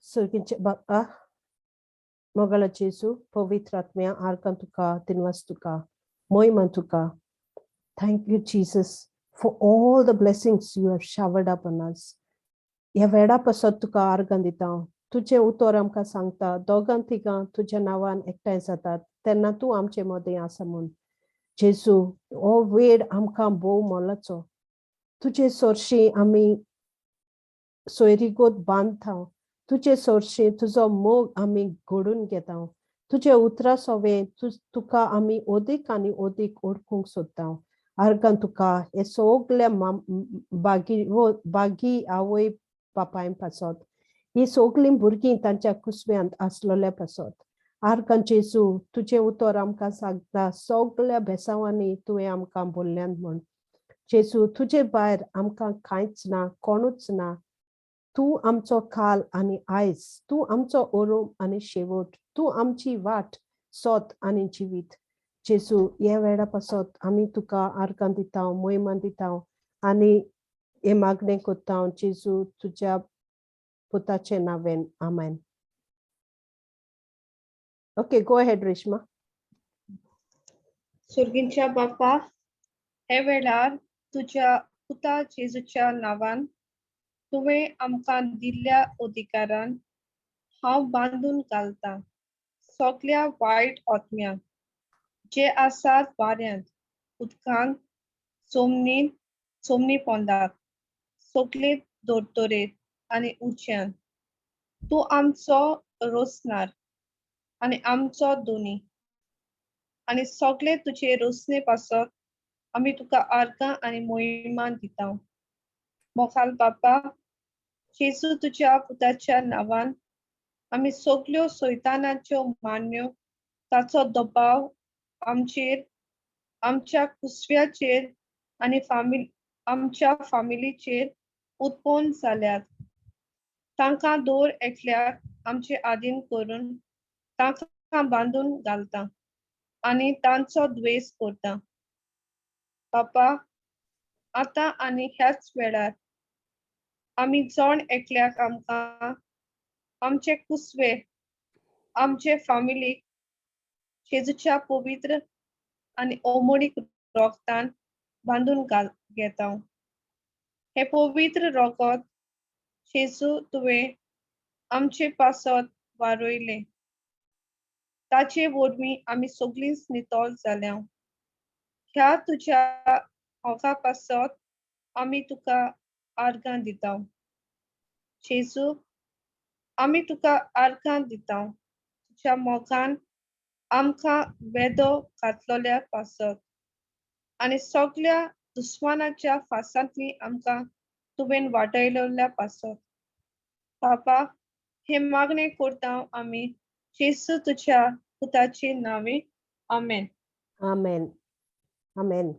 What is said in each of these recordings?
सर्गीचे बापा, मोगाळा जेजू, पवित्र आत्म्या, आर्गां तुका, दिनवास तुका, मोहिमा तुका. Thank you, Jesus, for all the blessings you have showered upon us. ह्या वेळा पासत तुका आर्गां दिता. तुजें उतर आमकां सांगता, दोगां तिगां तुज्या नांवान एकठांय जातात तेन्ना तूं आमचे मदें आसा म्हूण. जेजू, हो वेळ आमकां भोव मोलाचो. तुजे सरशी आमी सोयरीगोत बांदता, तुजे सरशी तुजो मोग आमी घडून घेता, तुजे उतरां सोवे तुका आमी अदीक आनी अदीक ओळखूंक सोदता. आर्गां तुका हे सगळे बागी बागी आवय बापाय पासत, ही सगळीं भुरगीं तांच्या कुसव्यांत आसलेल्या पासत. आर्गां जेजू, तुजें उतर आमकां सांगता सगळ्या बेसांवांनी तुवें आमकां बोल्ल्यान म्हूण. जेजू, तुजे भायर आमकां कांयच ना, कोणूच ना. तूं आमचो काल आनी आयज, तूं आमचो ओरूम आनी शेवट, तूं आमची वाट, सोत आनी जिवीत. जेजू, ह्या वेळा पासत आमी तुका आर्गां दिता, मोहिमा दिता आनी हे मागणें करता जेजू तुज्या पुताचे नांवेन, आमेन. Okay, go ahead, Reshma. सुर्गींच्या बापा, हे वेळार तुज्या पुता जेजूच्या नांवान तुवें आमकां दिल्ल्या अधिकारान हांव बांदून घालतां सगल्या वायट आत्म्यांक जे आसात वाऱ्यांत, उदकांत, सोमनीत, सोमनी पोंदाक, सगळे दोतोरेत आनी उच्यांत. तूं आमचो रोसणार आनी आमचो दोनी आनी सगळे तुजे रोसणे पासत आमी तुका आर्गां आनी मोहिमा दिता. मोखाल बापा, जेजू तुज्या पुताच्या नांवान आमी सगल्यो सैतानाच्यो मान्यो, ताचो दबाव आमचेर, आमच्या कुसव्याचेर आनी फामिल आमच्या फामिलीचेर उत्पन्न जाल्यात, तांकां दर एकल्याक आमचे आदीन करून तांकां बांदून घालता आनी तांचो द्वेस करता. बापा, आतां आनी ह्याच वेळार आमी जण एकल्याक आमकां आमचे कुसवे, आमचे फामिलीक जेजूच्या पवित्र आनी अमोळीक रोगतान बांदून घाल घेता. हें पवित्र रोगत जेजू तुवें आमचे पासत वारयलें, ताचे वरवीं आमी सगळींच नितळ जाल्या. ह्या तुज्या मोगा पासत आमी तुका आर्गां दिता. जेजू, आमी तुका आर्गां दिता तुज्या मोगान आमकां वेदो घातलेल्या पासत आनी सगल्या दुस्मानाच्या फासांतली आमकां तुवें वाटयलेल्या पासत. बापा, हे मागणें करता आमी जेजू तुज्या पुताचे नांवे, आमेन. आमेन, आमेन.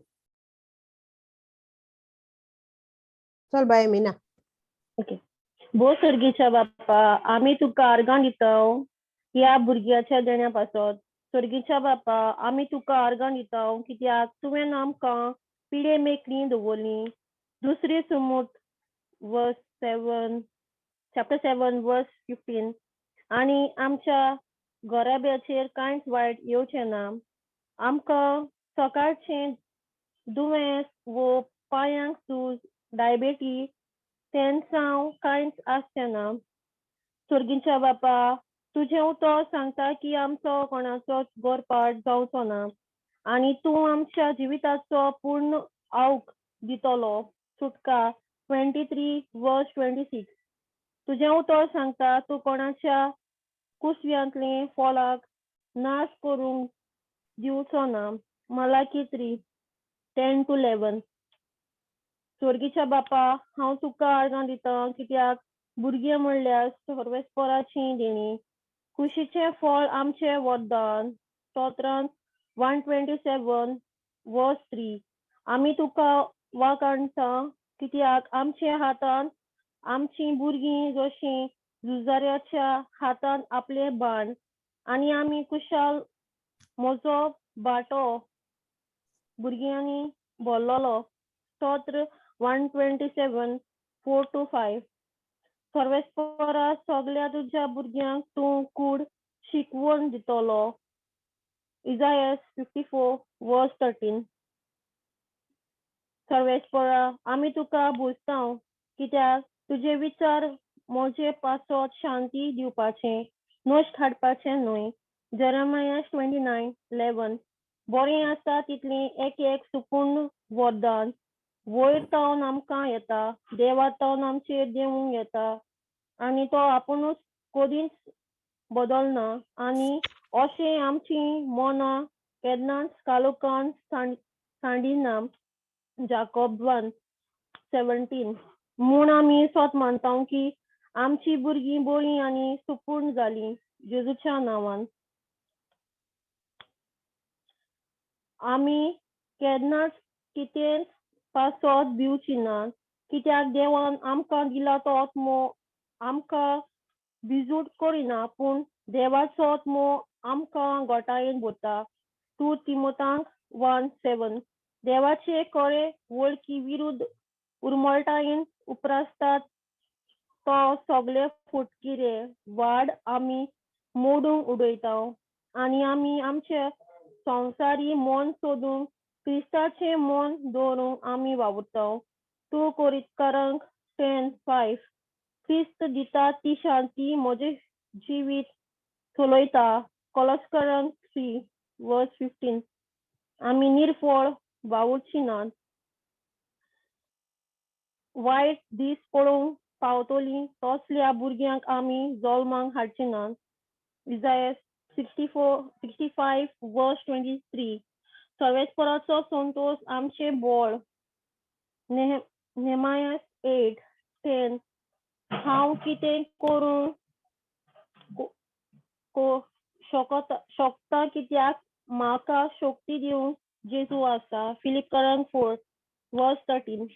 चल बाय मीना. ओके. भो सर्गीच्या बाप्पा, आमी तुका आर्गां दिता ह्या भुरग्याच्या देण्या पासत. सर्गीच्या बाप्पा, आमी तुका आर्गां दिता कित्याक तुवें आमकां पिडे मेकळी दवरली. दुसरी सुमूत verse 7, chapter 7 verse 15. आनी आमच्या घराब्याचेर कांयच वायट येवचें ना. आमकां सकाळचें दुयेंस वो पांयांक सूज, डायबेटी, तेन्सांव कांयच आसचें ना. सर्गीच्या बापा, तुजें उतर सांगता की आमचो कोणाचोच गोरपाट जावचो ना आनी तूं आमच्या जिविताचो पूर्ण आवक दितलो. सुटका 23 verse 26. तुजें उतर सांगता तूं कोणाच्या कुसव्यांतलें फोलाक नाश करूंक दिवचो ना. Malachi 3 10 to 11. स्वर्गीच्या बापा, हांव तुका आर्गां दितां कित्याक भुरगें म्हणल्यार सर्वेस्पराची देणी, कुशीचें फळ आमचें वरदान. स्तोत्रांत 127 verse 3. आमी तुका वाखाणता कित्याक आमच्या हातान आमचीं भुरगीं जशीं झुजाऱ्याच्या हातान आपलें बाण आनी आमी कुशाल म्हजो बाटो भुरग्यांनी भरलेलो. स्तोत्र 127 4 to 5. सर्वेस्परा सगल्या तुज्या भुरग्यांक तूं कूड शिकवण दितलो. Isaiah 54:13. सर्वेस्परा आमी तुका भोजताव कित्याक तुजे विचार म्हजे पासत शांती दिवपाचें, नश्ट हाडपाचें न्हय. Jeremiah 29:11. बरें आसा तितलें एक एक सुपूर्ण वरदान वयर तावन आमकां येता, देवा तावन आमचेर देवूंक येता आनी तो आपुणूच कदींच बदलना आनी अशें आमची मनां केन्नाच कालोकान सांडिना. जाकोब 1:17. म्हूण आमी सोत मानता की आमची भुरगीं बरीं आनी सुपूर्ण जालीं जेजूच्या नांवान. आमी केन्नाच कितेंच पासत भिवची ना कित्याक देवान आमकां दिला तो आत्मो आमकां भिजूट करिना, पूण देवाचो आत्मो आमकां गोटायेन भरता. 2 तिमोतांक 1:7. देवाचे खरे वळखी विरुद्ध उरमळटायेन उप्रासतात तो सगळे फुटकिरे वाड आमी मोडूंक उडयता आनी आमी आमचे संवसारी मन सोदूंक क्रिस्ताचें मन दवरूंक आमी वावुरता. 2 कोरिंथकारांक 10:5. क्रिस्त दिता ती शांती म्हजें जिवीत चलयता. कोलस्करांक 3:15. आमी निर्फळ वावुरची नात, वायट दीस पळोवंक पावतली तसल्या भुरग्यांक आमी जल्माक हाडची नात. Isaiah 65:23. सर्वेस्पराचो संतोश आमचें बळ. नेमायस 8:10. हांव कितें करूं शकता कित्याक म्हाका शक्ती दिवंक जेजू आसा. फिलिपकरांक 4:13.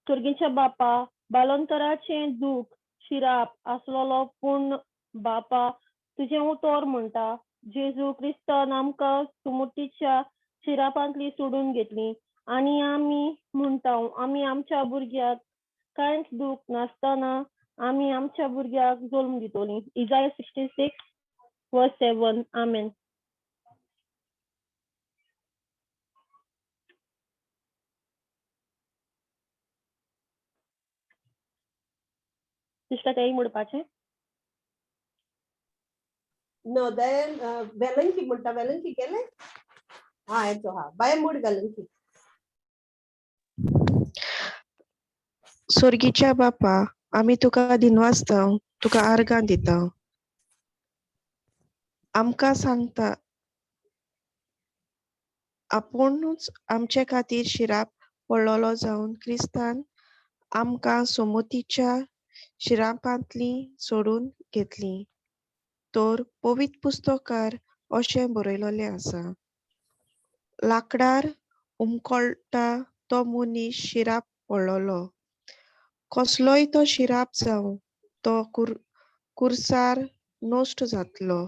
सर्गीच्या बापा, बालोंतराचें दूख शिराप आसलेलो पूण बापा तुजें उतर म्हणटा जेजू क्रिस्तान आमकां सुमुतीच्या शिरापांतली सोडून घेतली आनी आमी म्हणटा आमी आमच्या भुरग्याक कांयच दूख नासतना आमी आमच्या भुरग्याक जल्म दितली. इजाया 66:7. आमेन. सिस्टर तेंय म्हणपाचें? नो, then वेलंकी म्हणटा. वेलंकी गेले? हा येतो. हा बाय मूड वेलंकी. स्वर्गीच्या बापा, आमी तुका दिनवासता, तुका आर्गां दिता. आमकां सांगता आपुणूच आमचे खातीर शिराप पडलेलो जावन क्रिस्तान आमकां सोमतीच्या शिरापांतली सोडून घेतली. तर पवित्र पुस्तकार अशें बरयलेलें आसा, लाकडार उमकळटा तो मनीस शिराप पडलेलो, कसलोय तो शिराप जावं तो कुर्सार नश्ट जातलो.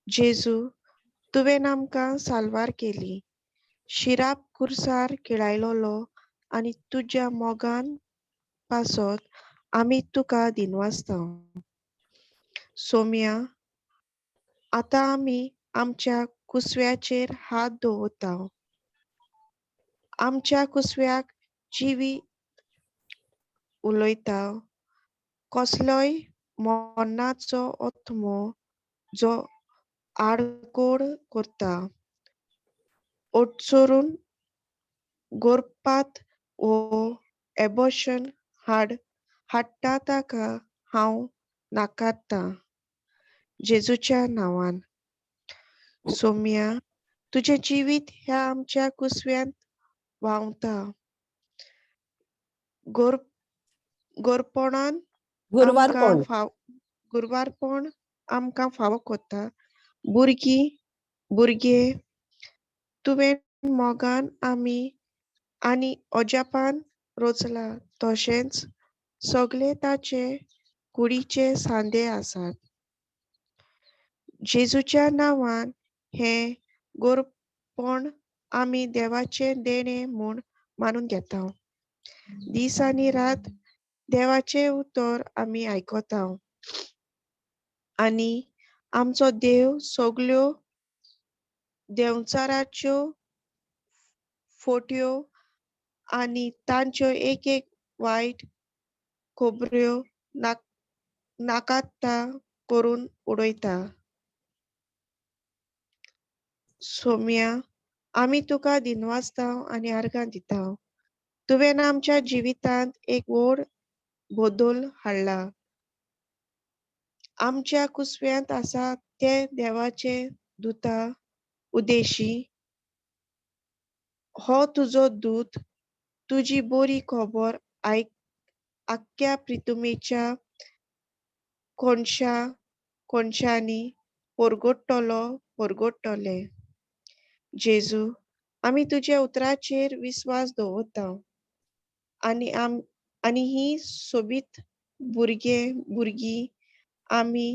जेजू, तुवें आमकां साल्वार केली, शिराप कुर्सार किळायलोलो आनी तुज्या मोगान पासत आमी तुका दिनवासता. सोम्या, आतां आमी आमच्या कुसव्याचेर हात दवरता. आमच्या कुसव्याक जिवी उलयता, कसलोय मरणाचो आत्मो जो आडकोड करता, ओटचरून गोरपात वो एबॉर्शन हाडटा ताका हांव नाकारतां जेजूच्या नांवान. सोम्या, तुजें जिवीत ह्या आमच्या कुसव्यांत व्हांवता. गोरपणान गुरवारपण गुरवारपण आमकां फावो कोत्ता. भुरगीं भुरगे तुवें मोगान आमी आनी अजापान रचला, तशेंच सगळे ताचे कुडीचे सांदे आसात. जेजूच्या नांवान हें गोरपण आमी देवाचें देणें म्हूण मानून घेता. दीस आनी रात देवाचें उतर आमी आयकता आनी आमचो देव सगल्यो देंवचाराच्यो फोट्यो आनी तांच्यो एक एक वायट खबऱ्यो नाकाता करून उडयता. सोम्या, आमी तुका दिनवासता आनी आर्गां दिता. तुवें आमच्या जिवितांत एक व्हड बदल हाडला. आमच्या कुसव्यांत आसा ते देवाचे दुता उदेशी हो तुजो दूत तुजी बरी खबर आयक आख्ख्या प्रितुमेच्या कोनशा कोनशांनी परगटतलो परगटतले. जेजू, आमी तुज्या उतराचेर विस्वास दवरता आनी आनी ही सोबीत भुरगे भुरगीं आमी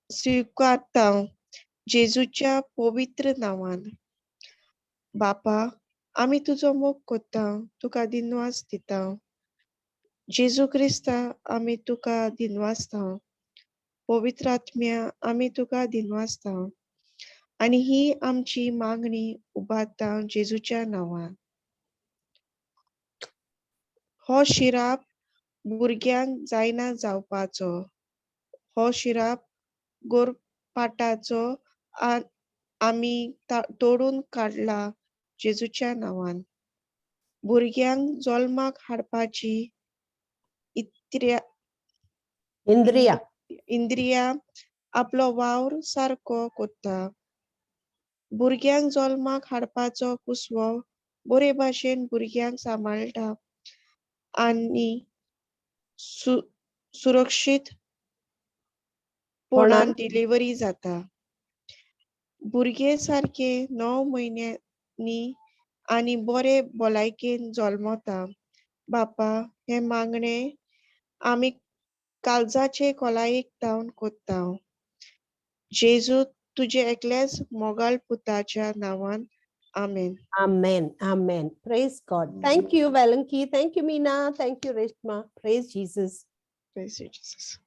स्विकारता जेजूच्या पवित्र नांवान. बापा, आमी तुजो मोग करता, तुका दिनवास दिता. जेजू क्रिस्ता, आमी तुका दिनवासता. पवित्र आत्म्या, आमी तुका दिनवासता आनी ही आमची मागणी उबारता जेजूच्या नांवान. हो शिराप भुरग्यांक जायना जावपाचो. हो शिराप गोरपाटाचो आमी तोडून काडला जेजूच्या नांवान. भुरग्यांक जल्माक हाडपाची इंद्रिया इंद्रिया आपलो वावर सारको करता. भुरग्यांक जल्माक हाडपाचो कुसवो बरे भाशेन भुरग्यांक सांबाळटा आनी सुरक्षीत पणान डिलिव्हरी जाता. भुरगे सारके 9 म्हयन्यांनी आनी बरे भलायकेन जल्मता. बापा, हें मागणें आमी काळजाचे खोलायेक तावन करता. जेजू, तुजे एकल्याच मोगाळ पुताच्या नांवान, आमेन. Amen. Amen. Praise God. Thank you, Valanki. Thank you, Meena. Thank you, Reshma. Praise Jesus. Praise Jesus.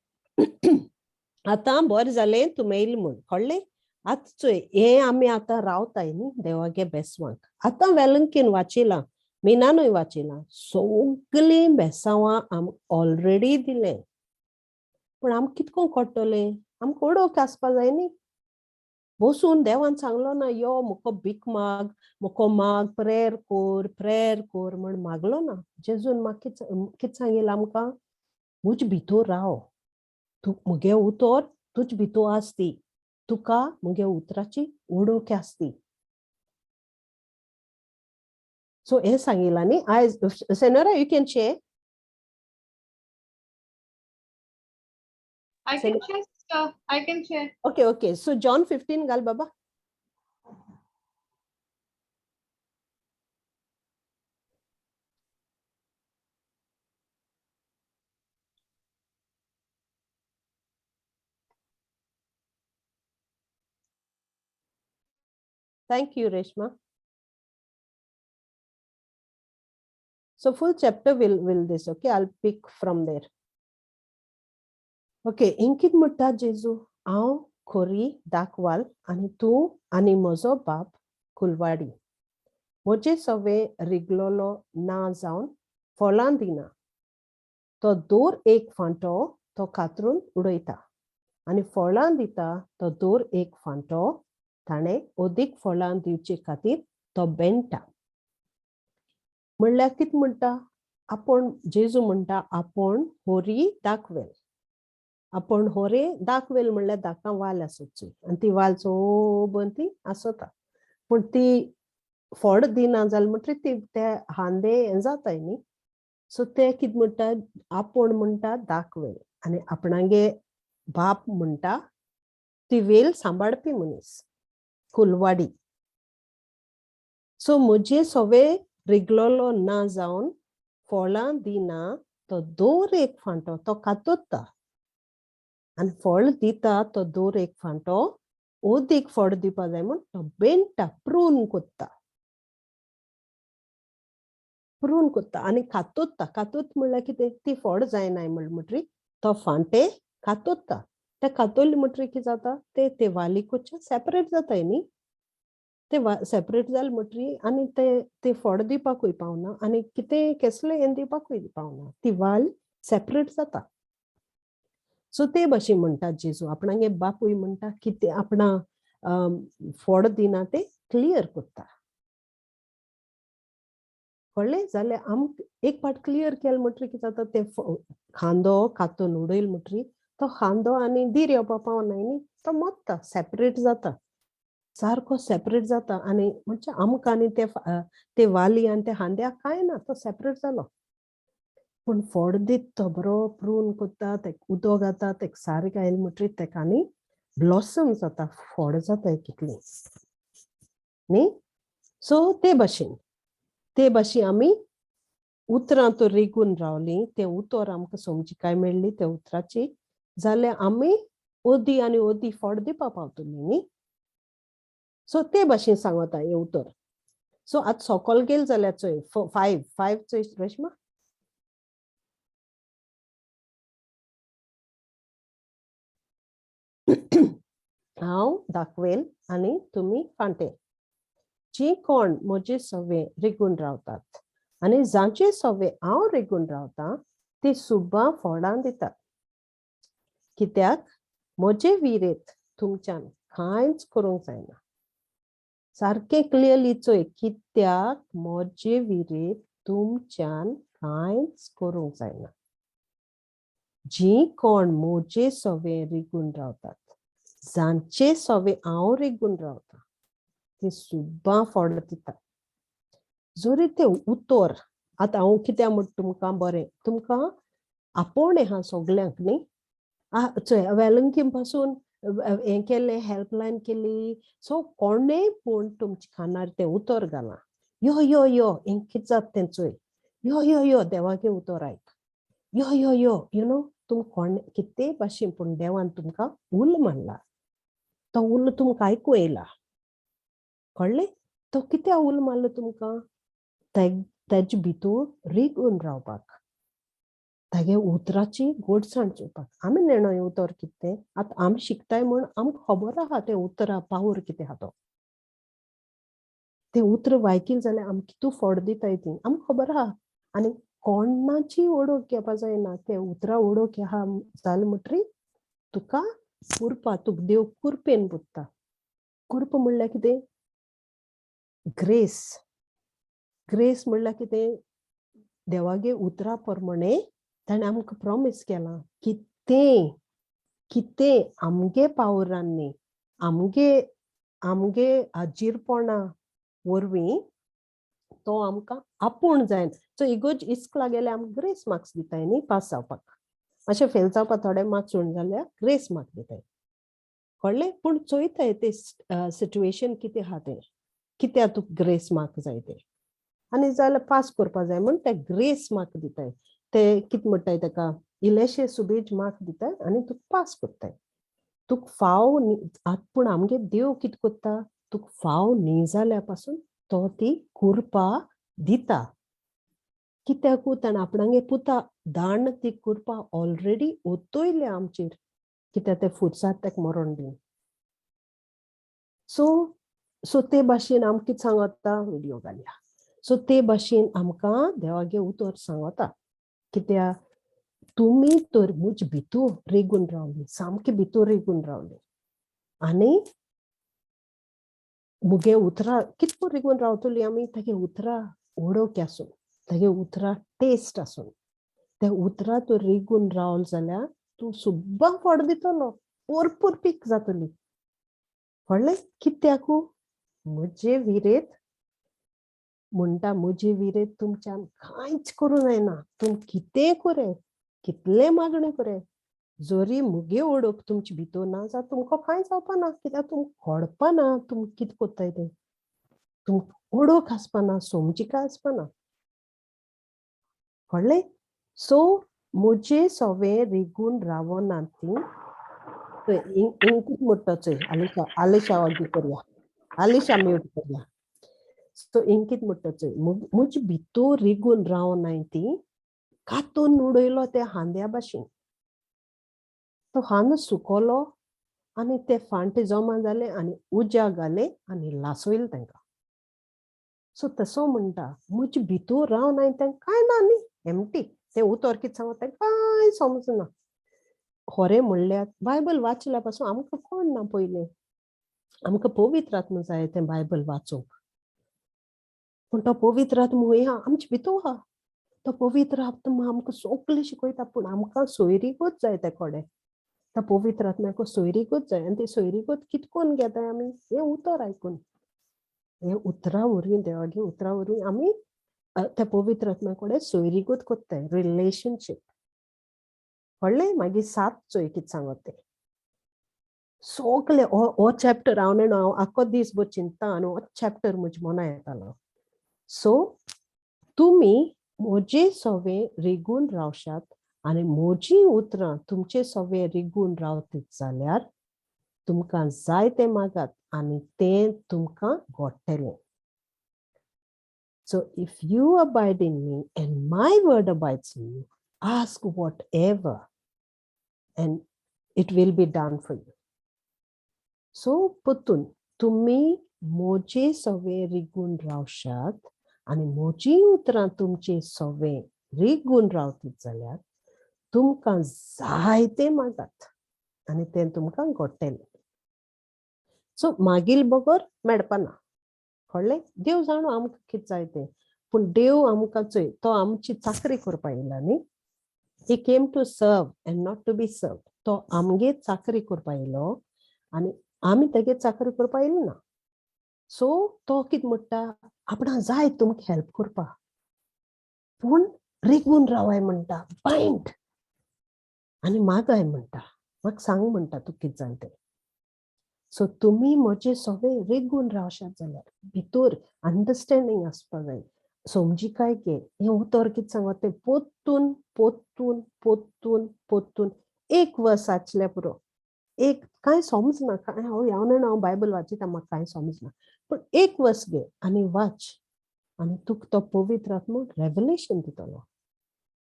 आतां बरें जालें तूं मेयल म्हूण कळ्ळें. आतां चोय, हें आमी आतां रावताय न्ही देवागे बेसवांक. आतां वेलंकीन वाचिलां, मिनानूय वाचिलां, सगळीं बेसांवां आमकां ऑलरेडी दिलें. पूण आमकां कितको कळटलें? आमकां उडोवंक आसपा जाय न्ही. बसून देवान सांगलो ना, यो मुको भीक माग, मुको माग, प्रेयर कोर, प्रेयर कोर म्हण मागलो ना. जेजून म्हाका कितें सांगिल्लें आमकां? म्हज भितर राव, तूं मुगे उतर तुज भितर आसती, तुका मुगे उतराची उडोवंक आसती. सो हें सांगिलां न्ही आयज. सेनोरा, you can share. I can share, sister. I can share. Okay, okay. So John 15 घाल बाबा. Thank you, Reshma. So full chapter will this, okay? I'll pick from there. Okay, इंकित म्हणटा जेजू, हांव खोरी दाखवाल आनी तूं आनी म्हजो बाप कुलवाडी. म्हजे सवे रिगलोलो ना जावन फळां दिना. तो दोर एक फांटो तो कातरून उडयता आनी फळां दिता तो दोर एक फांटो ताणें अदीक फळां दिवचे खातीर तो बेणटा. म्हणल्यार कितें म्हणटा? आपूण जेजू म्हणटा आपूण होरी दाखवेल. आपूण होरे दाखवेल म्हणल्यार दाका वाल आसची आनी ती वाल चोबन ती आसता, पूण ती फळ दिना जालें म्हणटकीर ती ते हांदे हें जाताय न्ही. सो ते कितें म्हणटा? आपूण म्हणटा दाखवेल आनी आपणागे बाप म्हणटा ती वेल सांबाळपी मनीस कुलवाडी. सो म्हजे सवे रिगलोलो ना जावन फळां दिना तो दोर एक फांटो तो कातोता आनी फळ दिता तो दोर एक फांटो अदीक फळ दिवपा जाय म्हूण तो बेणटा, प्रून कोत्ता. प्रून कोत्ता आनी कातोत्ता. कातोत म्हणल्यार कितें, ती फोड जायनाय म्हण म्हणटरी तो फांटे कातोत्ता. ते कातोले म्हणटरी कितें जाता, ते ते वाली कोच्या सेपरेट जाताय न्ही. ते सेपरेट जाले म्हणटरी आनी ते ते फोड दिवपाकूय पावना आनी कितें केसलें हें दिवपाकूय पावना, ती वाल सेपरेट जाता. सो ते भाशेन म्हणटा जेजू आपणागे बापूय म्हणटा कितें आपणा फोड दिना ते क्लियर करता. कळ्ळें? जाल्यार आमकां एक पाट क्लियर केलें म्हणटरी कितें जाता, ते खांदो कातून उडयलो म्हणटरी तो खांदो आनी दीर येवपा पावना न्ही, तो मोत्ता, सेपरेट जाता, सारको सेपरेट जाता. आनी म्हणजे आमकां आनी ते ते वाली आनी ते खांद्याक कांय ना, तो सेपरेट जालो. पूण फोड दीत तो बरो प्रून कोत्ता, तेका उदक घाता, तेका सारें घायलें म्हणटरी तेका आनी ब्लॉसम जाता, फोड जाता कितली न्ही. सो ते भाशेन ते भाशेन आमी उतरां तर रिगून रावलीं, तें उतर आमकां समजिकाय मेळ्ळी त्या उतराची, जाल्यार आमी ओदी आनी ओदी फोड दिवपा पावतली न्ही. सो ते भाशेन सांगता हें उतर. सो आतां सोकोल गेल जाल्यार चोय फायव फायव चोय रेश्मा. हांव दाखवेल आनी तुमी फांटे. जी कोण म्हजे सवे रिगून रावतात आनी जांचे सवे हांव रिगून रावतां ती सुब्बां फोडां दितात, कित्याक म्हजे विरेत तुमच्यान कांयच करूंक जायना. सारकें क्लियरली चोय, कित्याक म्हजे विरेत तुमच्यान कांयच करूंक जायना. जी कोण म्हजे सवे रिगून रावतात, जांचे सवे हांव रिगून रावतां ती सुब्बां फोड दितात. जरी ते उतर आतां हांव कित्याक म्हण तुमकां बरें तुमकां आपोवणें आहा सगल्यांक न्ही. चोय वेलंकी पासून हें केलें, हेल्पलायन केली, सो कोणेय पूण तुमच्या कानार तें उतर घालां, यो यो यो हें कितें जाता तें चोय, यो यो यो देवागे उतर आयक, यो यो यो you know. तुम कोण कितेंय भाशेन पूण देवान तुमकां उल मारला, तो उल तुमकां आयकूं येयला. कळ्ळें? तो कित्याक उल मारलो तुमकां, तेजे भितूर रिगून रावपाक, तागे उतराची गोडसाण चोवपाक. आमी नेणो हें उतर कितें आतां आमी शिकताय म्हूण आमकां खबर आहा तें उतरा पावर कितें आहा तो. तें उतर वायकील जाल्यार आमकां कितू फोड दिताय ती आमकां खबर आहा. आनी कोणाची ओडोक घेवपा जायना, तें उतरां ओडोक आहा जालें म्हणटरी तुका कुरपा, तुका देव कुरपेन पुत्ता. कुरप म्हणल्यार कितें, ग्रेस. ग्रेस म्हणल्यार कितें, देवागे उतरा प्रमाणे ताणें आमकां प्रॉमीस केलां कितें कितें आमगे पावरांनी आमगे आमगे आजीरपणा वरवीं तो आमकां आपूण जायना. सो इगोर्ज इस्कला गेल्यार आमकां ग्रेस मार्क्स दिताय न्ही पास जावपाक, मातशें फेल जावपाक थोडे मार्क्स उणें जाल्यार ग्रेस मार्क दिताय. कळ्ळें? पूण चोयताय ते सिट्युएशन कितें आहा तें, कित्याक तुका ग्रेस मार्क जाय तें, आनी जाल्यार पास करपा जाय म्हूण ते ग्रेस मार्क दिताय. ते कितें म्हणटाय ताका, इल्लेशे सुबेज मार्क दिताय आनी तुका पास करताय. तुका फाव आतां पूण आमगे देव कितें करता, तुका फाव न्ही जाल्या पासून तो ती कुरपा दिता. कित्याकू ताणें आपणागे पुता दाण ती कुरपा ऑलरेडी ओतयल्या आमचेर, कित्याक ते फुरसाद ताका मरण दिवन. सो सो ते भाशेन आमकां कितें सांगता, विडियो घालया. सो ते भाशेन आमकां देवागे उतर सांगता, कित्याक तुमी तर म्हज भितूर रिगून रावली, सामकी भितूर रिगून रावली आनी मुगे उतरां कितको रिगून रावतली आमी, तागे उतरां ओडोक आसून, तागे उतरां टेस्ट आसून, त्या उतरां तूं रिगून रावल जाल्यार तूं सुब्बां फोड दितलो, भरपूर पीक जातली. कळ्ळें? कित्याकू म्हजे विरेत म्हणटा, म्हजे विरेत तुमच्यान कांयच करूं जायना, तुम कितें करे कितलें मागणें करे, जरी मुगे ओडोक तुमचे भितर ना जाल्यार तुमकां कांय जावपा ना, कित्याक तुमकां कळपा ना तुम कितें करताय तें, तुमकां ओडोक आसपा ना, समजिकाय आसपा ना. कळ्ळें? सो म्हजे सवे रिगून रावना ती कितें म्हणटा चोय, आलिशा आलिशा वगी करया, आलिशा म्यूट करया. सो इंकीत म्हणटा चोय, मुज भितोर रिगून रावनाय ती कातून उडयलो ते हांद्या भाशेन. तो हांदो सुकलो आनी ते फांटे जमा जाले आनी उज्या घाले आनी लासयले तांकां. सो तसो म्हणटा, मुज भितोर रावनाय तें कांय ना न्ही, एमटी. तें उतर कितें सांगता तें कांय समजना. खरें म्हणल्यार बायबल वाचल्या पासून आमकां कोण ना. पयलें आमकां पवित्र आत्मा जाय तें बायबल वाचूंक. पूण तो पवित्र आत्मा खंय आहा? आमचे भितूर आहा. तो पवित्र आत्मा आमकां सगळें शिकयता, पूण आमकां सोयरीगत जाय ते कडेन. त्या पवित्र आत्म्याक सोयरीगत जाय आनी ती सोयरीगत कितकोन घेताय आमी? हें उतर आयकून, हे उतरां वरवीं, देवागे उतरां वरवीं आमी त्या पवित्र आत्म्या कडेन सोयरीगत कोत्ताय, रिलेशनशीप. कळ्ळें? मागीर सात चोय कितें सांगत तें सगळे. हो हो चॅप्टर हांव नेणो, हांव आख्खो दीस भर चिंतता आनी हो चॅप्टर म्हज्या मना येतालो. सो तुमी म्हजे सवे रिगून रावशात आनी म्हजीं उतरां तुमचे सवे रिगून रावतीत जाल्यार तुमकां जाय तें मागात आनी तें तुमकां घडटलें. So if you abide in me and my word abides in you, ask whatever and it will be done for you. So पुतून तुमी म्हजे सवे रिगून रावशात आनी म्हजीं उतरां तुमचे सवे रिगून रावतीत जाल्यार तुमकां जाय तें मागात आनी तें तुमकां घडटलें. सो मागील बगर मेळपाना. कळ्ळें? देव जाणो आमकां कितें जाय तें. पूण देव आमकां चोय, तो आमची चाकरी करपा येयला न्ही. He came to serve and not to be served. तो आमगे चाकरी करपा येयलो आनी आमी तेगे चाकरी करपा येयलो ना. सो तो कितें म्हणटा, आपणा जाय तुमकां हेल्प करपा, पूण रिगून रावाय म्हणटा, बायंड आनी मागाय म्हणटा, म्हाका सांग म्हणटा तूं कितें जाय तें. सो तुमी म्हजे सगळे रिगून रावशात जाल्यार भितर अंडरस्टँडींग आसपा जाय, समजिकाय घे. हें उतर कितें सांगता तें पोत्तून पोत्तून पोत्तून पोत्तून एक वर्स वाचल्यार पुरो. एक कांय समजना कांय, हांव ह्या जाणा, हांव बायबल वाचिता, म्हाका कांय समजना, पूण एक वर्स घे आनी वाच आनी तुका तो पवित्र आत्मो रेवलेशन दितलो,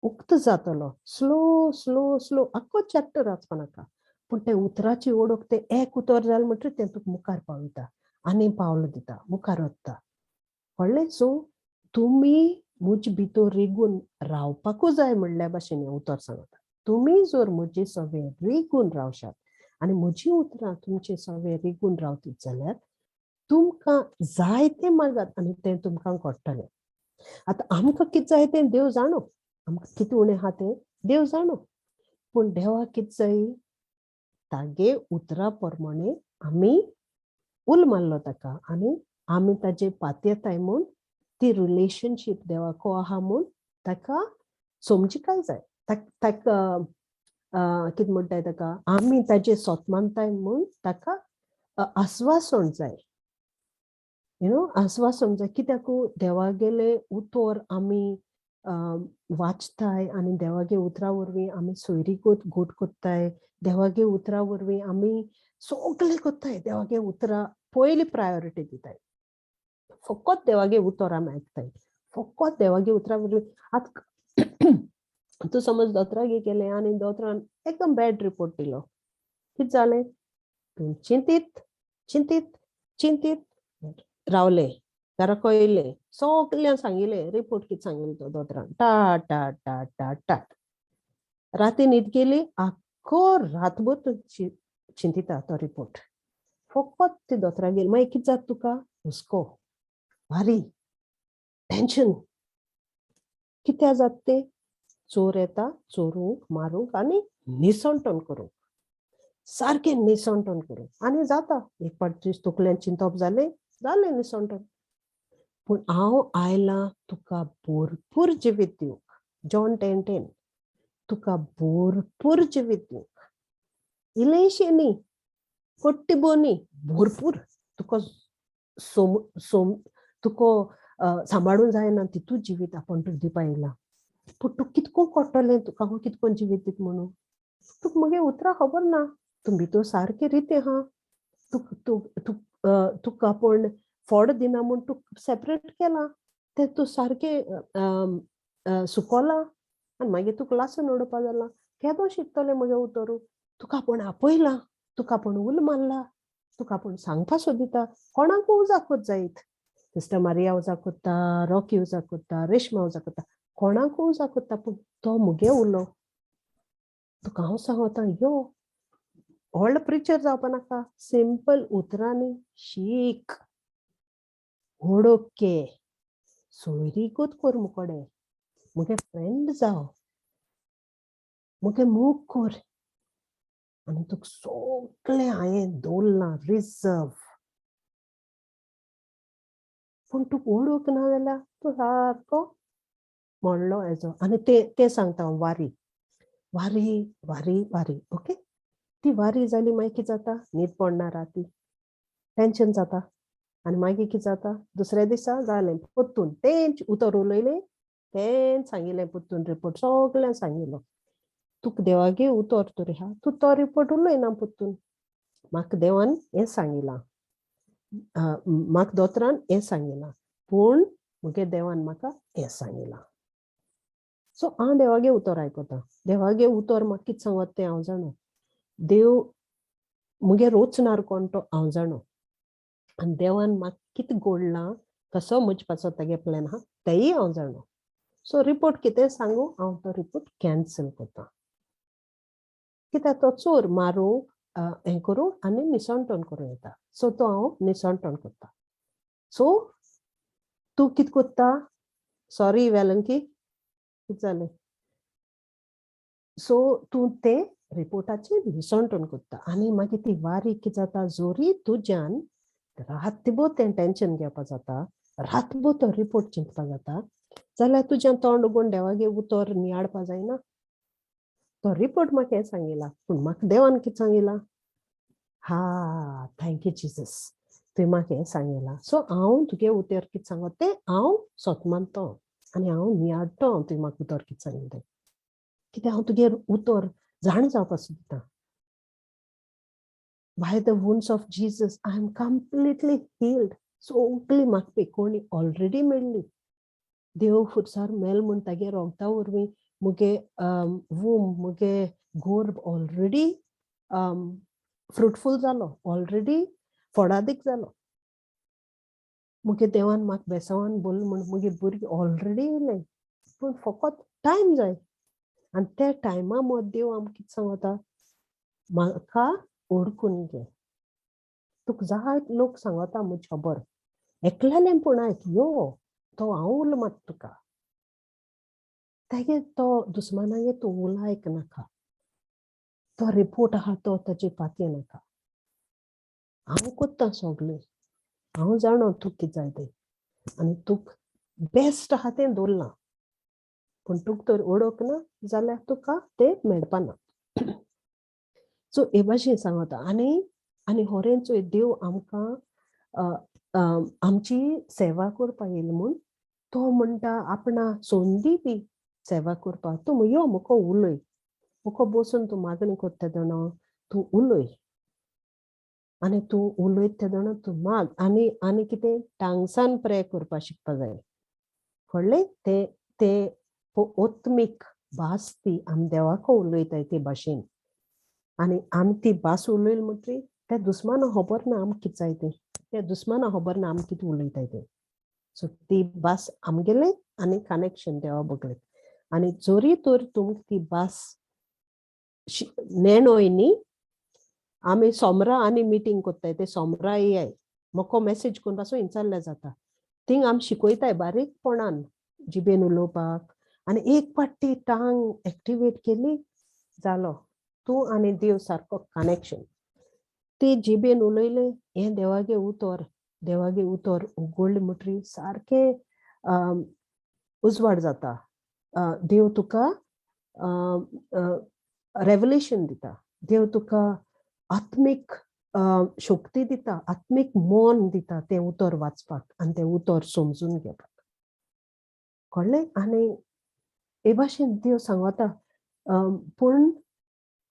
उक्त जातलो. स्लो स्लो स्लो आख्खो चॅप्टर वाचपा नाका, पूण ते उतराची ओळख, तें एक उतर जालें म्हणटकीर तें तुका मुखार पावयता आनी पावल दिता, मुखार वता. कळ्ळें? सो तुमी म्हजे भितर रिगून रावपाकूच जाय म्हणल्या भाशेन हें उतर सांगता. तुमी जर म्हजे सवे रिगून रावशात आनी म्हजी उतरां तुमचे सवे रिगून रावतीत जाल्यार तुमकां जाय तें मागात आनी तें तुमकां घडटलें. आतां आमकां कितें जाय तें देव जाणो, आमकां कितें उणें आहा तें देव जाणो, पूण देवाक कितें जाय, तागे उतरा प्रमाणे आमी उल मारलो ताका आनी आमी ताजे पातयेताय म्हूण ती रिलेशनशीप देवाको आहा म्हूण ताका समजिकाय जाय. ताका कितें म्हणटाय ताका, आमी ताजे सोत मानताय म्हूण ताका आस्वासन जाय, you know आस्वासन जाय. कित्याक देवागेले उतर आमी वाचताय आनी देवागे उतरा वरवीं आमी सोयरीगत गोट कोत्ताय, देवागे उतरा वरवीं आमी सगळें कोत्ताय. देवागे उतरां पयली प्रायोरिटी दिताय, फकत देवागे उतर आमी आयकताय, फकत देवागे उतरा वरवीं. आतां तूं समज दोतोरागे गेलें आनी दोतोरान एकदम बॅड रिपोर्ट दिलो, कितें जालें? तूं चिंतीत चिंतीत चिंतीत रावलें, घरा येयलें, सगल्यांक सांगिलें रिपोर्ट कितें सांगिल्लो तो दोतोरान, टा टा टा टा टा. राती न्हीद गेली, आख्खो रातभर तूं चिंतिता तो रिपोर्ट, फकत ती दोतोरागेर. मागीर कितें जाता तुका? हुस्को, भारी टेंशन. कित्याक जाता तें? चोर येता चोरूंक, मारूंक आनी निसणटण करूंक, सारकें निसणटण करूंक. आनी जाता एक फावट तुजें तकल्यान चिंतप जालें, जालें निसणटण. पूण हांव आयलां तुका भरपूर जिवीत दिवंक. जॉन 10:10. तुका भरपूर जिवीत दिवंक, इल्लेंशें न्ही, कोट्टी भर न्ही, भरपूर. तुका सोम सोम तुका सांबाळून जायना तितू जिवीत आपूण तुका दिवपा येयला. पूण तूं कितको कळटलें तुका हांव कितको जिवीत दिता म्हणून? तुका मगे उतरां खबर ना, तूं भितर सारकें रितें आहा. तुक तुक तुक तुका आपूण फोड दिना म्हूण तूं सेपरेट केलां, तें तूं सारकें सुकोलां आनी मागीर तुका लासून उडोवपा जालां. केदो शिकतलें म्हगे उतरू? तुका आपूण आपयलां, तुका आपूण उल मारला, तुका आपूण सांगपा सोदिता. कोणाक उजाक जायत, सिस्टर मारिया उजाक कोत्ता, रॉकी उजाक कोत्ता, रेश्मा उजाक कोत्ता, कोणाक उजाक कोत्ता, पूण तो मुगे उलो. तुका हांव सांगता, यो व्हडलो प्रिचर जावपा नाका, सिंपल उतरांनी शीक, ओडोके सोयरीगत कर, मुकोडे मुगे फ्रेंड जाव, मुगे मोग कर आनी तुका सगळें हांवें दवरलां रिजर्व. पूण तुका ओडूंक ना जाल्यार तूं सारको म्हणलो हेजो. आनी ते तें सांगता हांव, वारी वारी वारी वारी. ओके, ती वारी जाली, मागीर कितें जाता? न्हीद पडना, राती टेंशन जाता आनी मागीर कितें जाता? दुसऱ्या दिसा जालें, परतून तेंच उतर उलयलें, तेंच सांगिलें, परतून रिपोर्ट सगळ्यांक सांगिलो. तुका देवागे उतर तर आहा, तूं तो रिपोर्ट उलयना परतून. म्हाका देवान हें सांगिलां, म्हाका दोतोरान हें सांगिलां, पूण मुगे देवान म्हाका हें सांगिलां. सो हांव देवागे उतर आयकता. देवागे उतर म्हाका कितें सांगता तें हांव जाणा. देव मुगे रोचणार कोण तो हांव जाणा आनी देवान म्हाका कितें घडलां, कसो म्हजे पासत तागे प्लॅन आहा तेंय हांव जाणा. सो रिपोर्ट कितें सांगू, हांव तो रिपोर्ट कॅन्सल करता, कित्याक तो चोर मारूंक, हें करूंक आनी निसणटण करूं येता. सो तो हांव निसणटण करता. सो तूं कितें करता? सॉरी वेलंकी, कितें जालें? सो तूं तें रिपोर्टाचेर निसणटण करता आनी मागीर ती वारी कितें जाता? जोरी तुज्यान रातभर तें टेंशन घेवपा जाता, रातभर तो रिपोर्ट चिंतपा जाता जाल्यार तुज्यान तोंड उगोवन देवागे उतर नियाळपा जायना. तो रिपोर्ट म्हाका हें सांगिलां, पूण म्हाका देवान कितें सांगिलां? हा, thank you Jesus, तुवें म्हाका हें सांगिलां. सो हांव तुगे उतर कितें सांगता तें हांव सोत मानतो आनी हांव नियाळटो तुवें म्हाका उतर कितें सांगिलें तें, कित्याक हांव तुगे उतर जाण जावपा सोदता. By the wounds of Jesus I am completely healed. सगळी म्हाका पेकोवणी ऑलरेडी मेळ्ळी. देव खुर्सार मेल म्हूण तागे रोगता वरवीं मुगे वूम, मुगे गोर्भ ऑलरेडी फ्रुटफूल जालो, ऑलरेडी फळादीक जालो. मुगे देवान म्हाका बेसांवान बोल म्हूण मुगे भुरगीं ऑलरेडी येयलें, पूण फकत टायम जाय. आनी त्या टायमा मद देव आमकां कितें सांगता? म्हाका ओळखून घे. तुका जायत लोक सांगता म्हजी खबर, एकल्यालें पूण आयक, यो तो हांव उलो मात तुका. तागे तो दुस्मानागे तूं उलो आयकनाका, तो रिपोर्ट आहा तो ताजे पातये नाका. हांव कोत्ता सगळें, हांव जाणो तुका कितें जाय तें आनी तुका बेस्ट आहा तें दवरलां, पूण तुका तर ओळख ना जाल्यार तुका तें मेळपाना. सो हे भाशेन सांगता. आनी आनी होरें चोय, देव आमकां आमची सेवा करपाक येयला म्हूण तो म्हणटा, आपणा संदी दी सेवा करपाक. तूं यो, मुको उलय, मुको बसून तूं मागणी करता तेन्ना तूं उलय आनी तूं उलयता तेन्ना तूं माग. आनी आनी कितें टांगसान प्रे करपाक शिकपा जाय, कळ्ळें? ते ते ओत्मीक भास ती आमी देवाक उलयताय ते भाशेन आनी आमी ती भास उलयली म्हणटरी त्या दुस्माना खबर ना आमकां कितें जाय तें, त्या दुस्माना खबर ना आमी कितें उलयताय तें. सो ती भास आमगेलें आनी कनेक्शन देवा बगलें. आनी जरी तर तुमकां ती भास नेणोय न्ही, आमी सोमरा आनी मिटींग कोत्ताय, ते सोमरा येयाय, मोको मॅसेज करून पासून इंचारल्यार जाता. थिंग आमी शिकयताय बारीकपणान जिबेन उलोवपाक आनी एक फावट ती टांग एक्टिवेट केली, जालो, तूं आनी देव सारको कनेक्शन. ती जिबेन उलयलें हें देवागे उतर, देवागे उतर उगडलें म्हणटरी सारकें उजवाड जाता. देव तुका रेवलेशन दिता, देव तुका आत्मीक शक्ती दिता, आत्मीक मन दिता तें उतर वाचपाक आनी तें उतर समजून घेवपाक, कळ्ळें? आनी हे भाशेन देव सांगता, पूण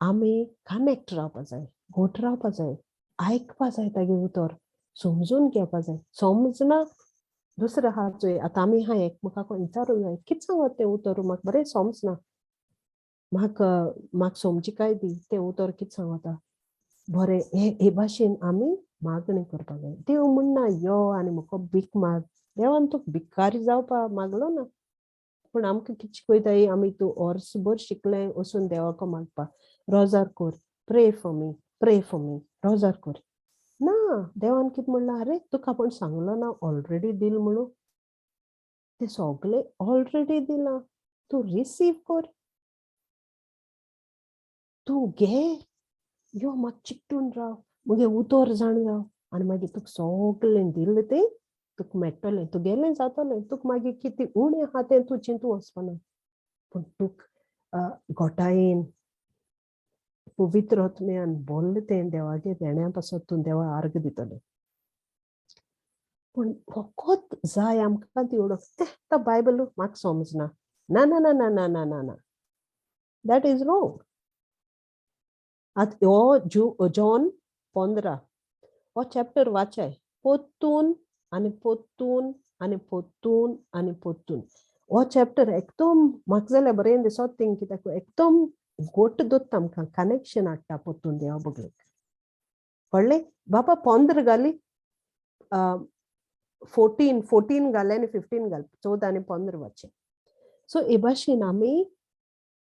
आमी कनेक्ट रावपा जाय, घट रावपा जाय, आयकपा जाय तागे उतर. समजून घेवपा जाय. समजना दुसरें आहा चोय, आतां आमी आहा एकमेकाक विचारूंक जाय, कितें सांगत तें उतर, म्हाका बरें समजना, म्हाका म्हाका समजिकाय दी, तें उतर कितें सांगता बरें. हे हे भाशेन आमी मागणी करपाक जाय. देव म्हणना यो आनी म्हाका भीक माग. देवान तुका भिकारी जावपा मागलो ना, पूण आमकां कितें शिकयताय आमी, तूं वर्सभर शिकलें वचून देवाक मागपा, रोजार कर, pray for me, pray for me, रोजार कर. ना, देवान कितें म्हणलां, आरे तुका आपूण सांगलो ना ऑलरेडी दिल म्हणून, तें सगळें ऑलरेडी दिलां, तूं रिसीव कर, तूं घे, यो म्हाका चिकटून राव, मुगे उतर जाण जाव, आनी मागीर तुका सगळें दिलें तें तुका मेळटलें, तुगेलें जातलें. तुका मागीर कितें उणें आहा तें तूं चिंतू वचपाना, पूण तुका घोटायेन पवित्र आत्म्यान बोल्लें तें देवागे देण्या पासत तूं देवा आर्ग दितलें. पूण फकत जाय आमकां ती उडोवप, तो बायबल म्हाका समजना. ना ना ना ना ना ना ना ना, that is wrong. आतां हो जॉन 15 हो चॅप्टर वाचाय पोत्तून आनी पोत्तून आनी पोत्तून आनी पोत्तून. हो चॅप्टर एकदम म्हाका जाल्यार बरें दिसत थिंग, कित्याक एकदम गोट दोत्ता आमकां, कनेक्शन हाडटा पोत्तून देवा बगलेक. कळ्ळें बाबा? 15 घाली, 14 घाले आनी 15 घाल, 14 आनी 15 वाचे. सो हे भाशेन आमी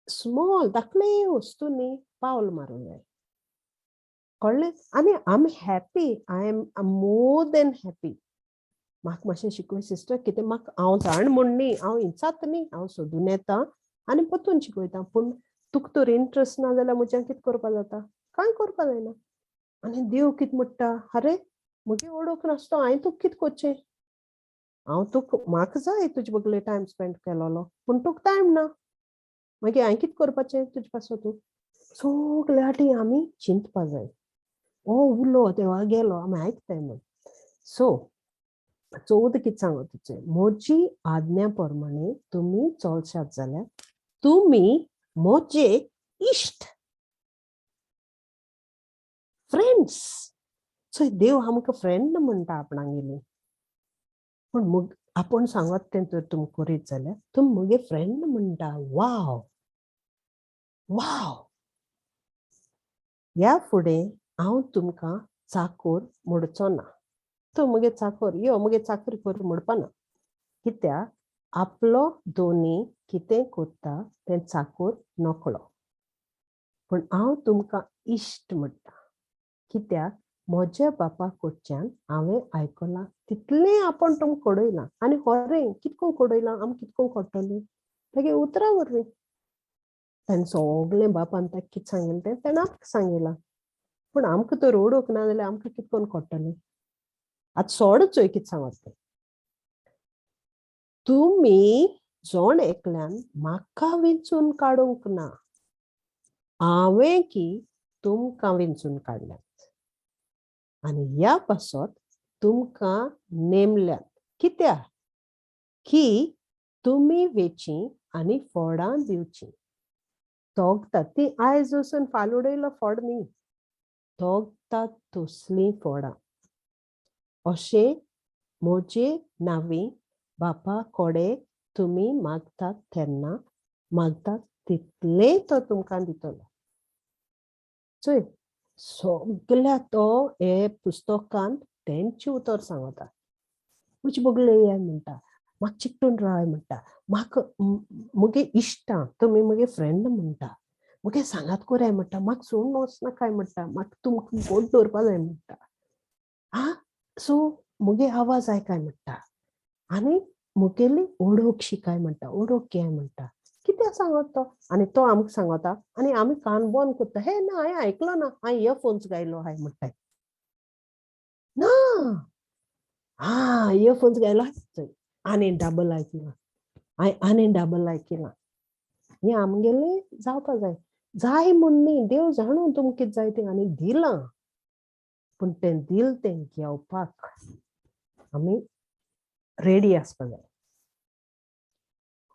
स्मॉल धाकले वस्तू न्ही पावल मारूंक जाय. कळ्ळें? आनी I am happy, I am more than happy. म्हाका मातशें शिकय सिस्टर, कितें म्हाका हांव जाण म्हूण न्ही, हांव इंचात न्ही, हांव सोदून येता आनी परतून शिकयता. पूण तुका तर इंट्रस्ट ना जाल्यार म्हज्यान कितें करपा जाता? कांय करपा जायना. आनी देव कितें म्हणटा, आरे म्हगे ओडूंक नासतो हांवें तुका कितें करचें, हांव तुका म्हाका जाय तुजे बगले टायम स्पेंड केलोलो, पूण तुका टायम ना, मागीर हांवें कितें करपाचें तुजे पासत? तूं सगल्या फाटी आमी चिंतपा जाय. हो उलो देवा गेलो आमी आयकताय म्हूण. सो 14 कितें सांगता तुजें, म्हजी आज्ञा प्रमाणे तुमी चलशात जाल्यार तुमी म्हजे इश्ट, फ्रेंड्स. सो देव आमकां फ्रेंड म्हणटा आपणागेली, पूण मुग आपूण सांगत तें तर तुमी करीत जाल्यार तुमी म्हगे फ्रेंड म्हणटा. वाव वाव. ह्या फुडें हांव तुमकां चाकोर म्हणचो ना, तूं म्हगे चाकोर यो म्हगे चाकरी कर म्हणपाना, कित्याक आपलो दोनी कितें करता तें चाकोर नकळो. पूण हांव तुमकां इश्ट म्हणटा, कित्याक म्हज्या बापा कडच्यान हांवें आयकलां तितलें आपूण तुमकां कळयलां. आनी खरें कितको कळयलां आमकां कितको कळटलें तागे उतरां वरवीं. ताणें सगळें बापान ताका कितें सांगिल्लें तें ताणें आमकां सांगिलां, पूण आमकां तर ओडूंक ना जाल्यार आमकां कितकोन कळटलें? आतां सोड चोय कितें सांगत तें, तुमी जण एकल्यान म्हाका विंचून काडूंक ना, हांवें की तुमकां विंचून काडल्यात आनी ह्या पासत तुमकां नेमल्यात, कित्याक की तुमी वेचीं आनी फळां दिवचीं. तोगता ती आयज वचून फाल उडयलो फळ न्ही, तोगता तसलीं फळां. अशें म्हजे नांवी बापा कोडे तुमी मागतात तेन्ना मागतात तितलें तो तुमकां दितलो. चोय सगल्या तो हे पुस्तकांत तेंचें उतर सांगता. म्हजे बगले येय म्हणटा, म्हाका चिकटून राव म्हणटा, म्हाका म्हगे इश्टां तुमी म्हगे फ्रेंड म्हणटा, म्हगे सांगात कोराय म्हणटा, म्हाका सोडून वचनाकाय म्हणटा, म्हाका तुमकां गोड दवरपा जाय म्हणटा. आ सो म्हगे आवाज आयकाय म्हणटा आनी म्हगेली ओळख शिकाय म्हणटा, ओळख घेय म्हणटा. कितें सांगत तो? आनी तो आमकां सांगता आनी आमी कान बंद करता. हे ना हांवें आयकलो ना, हांवें इयरफोन्स घायलो हाय म्हणटाय. ना आ इयरफोन्स घायलो आनी डबल आयकिलां, हांवें आनी डबल आयकिलां. हें आमगेलें जावपा जाय, जाय म्हूण न्ही, देव जाणू तुमकां कितें जाय तें आनी दिलां, पूण तें दिल तें घेवपाक आमी रेडी आसपा जाय.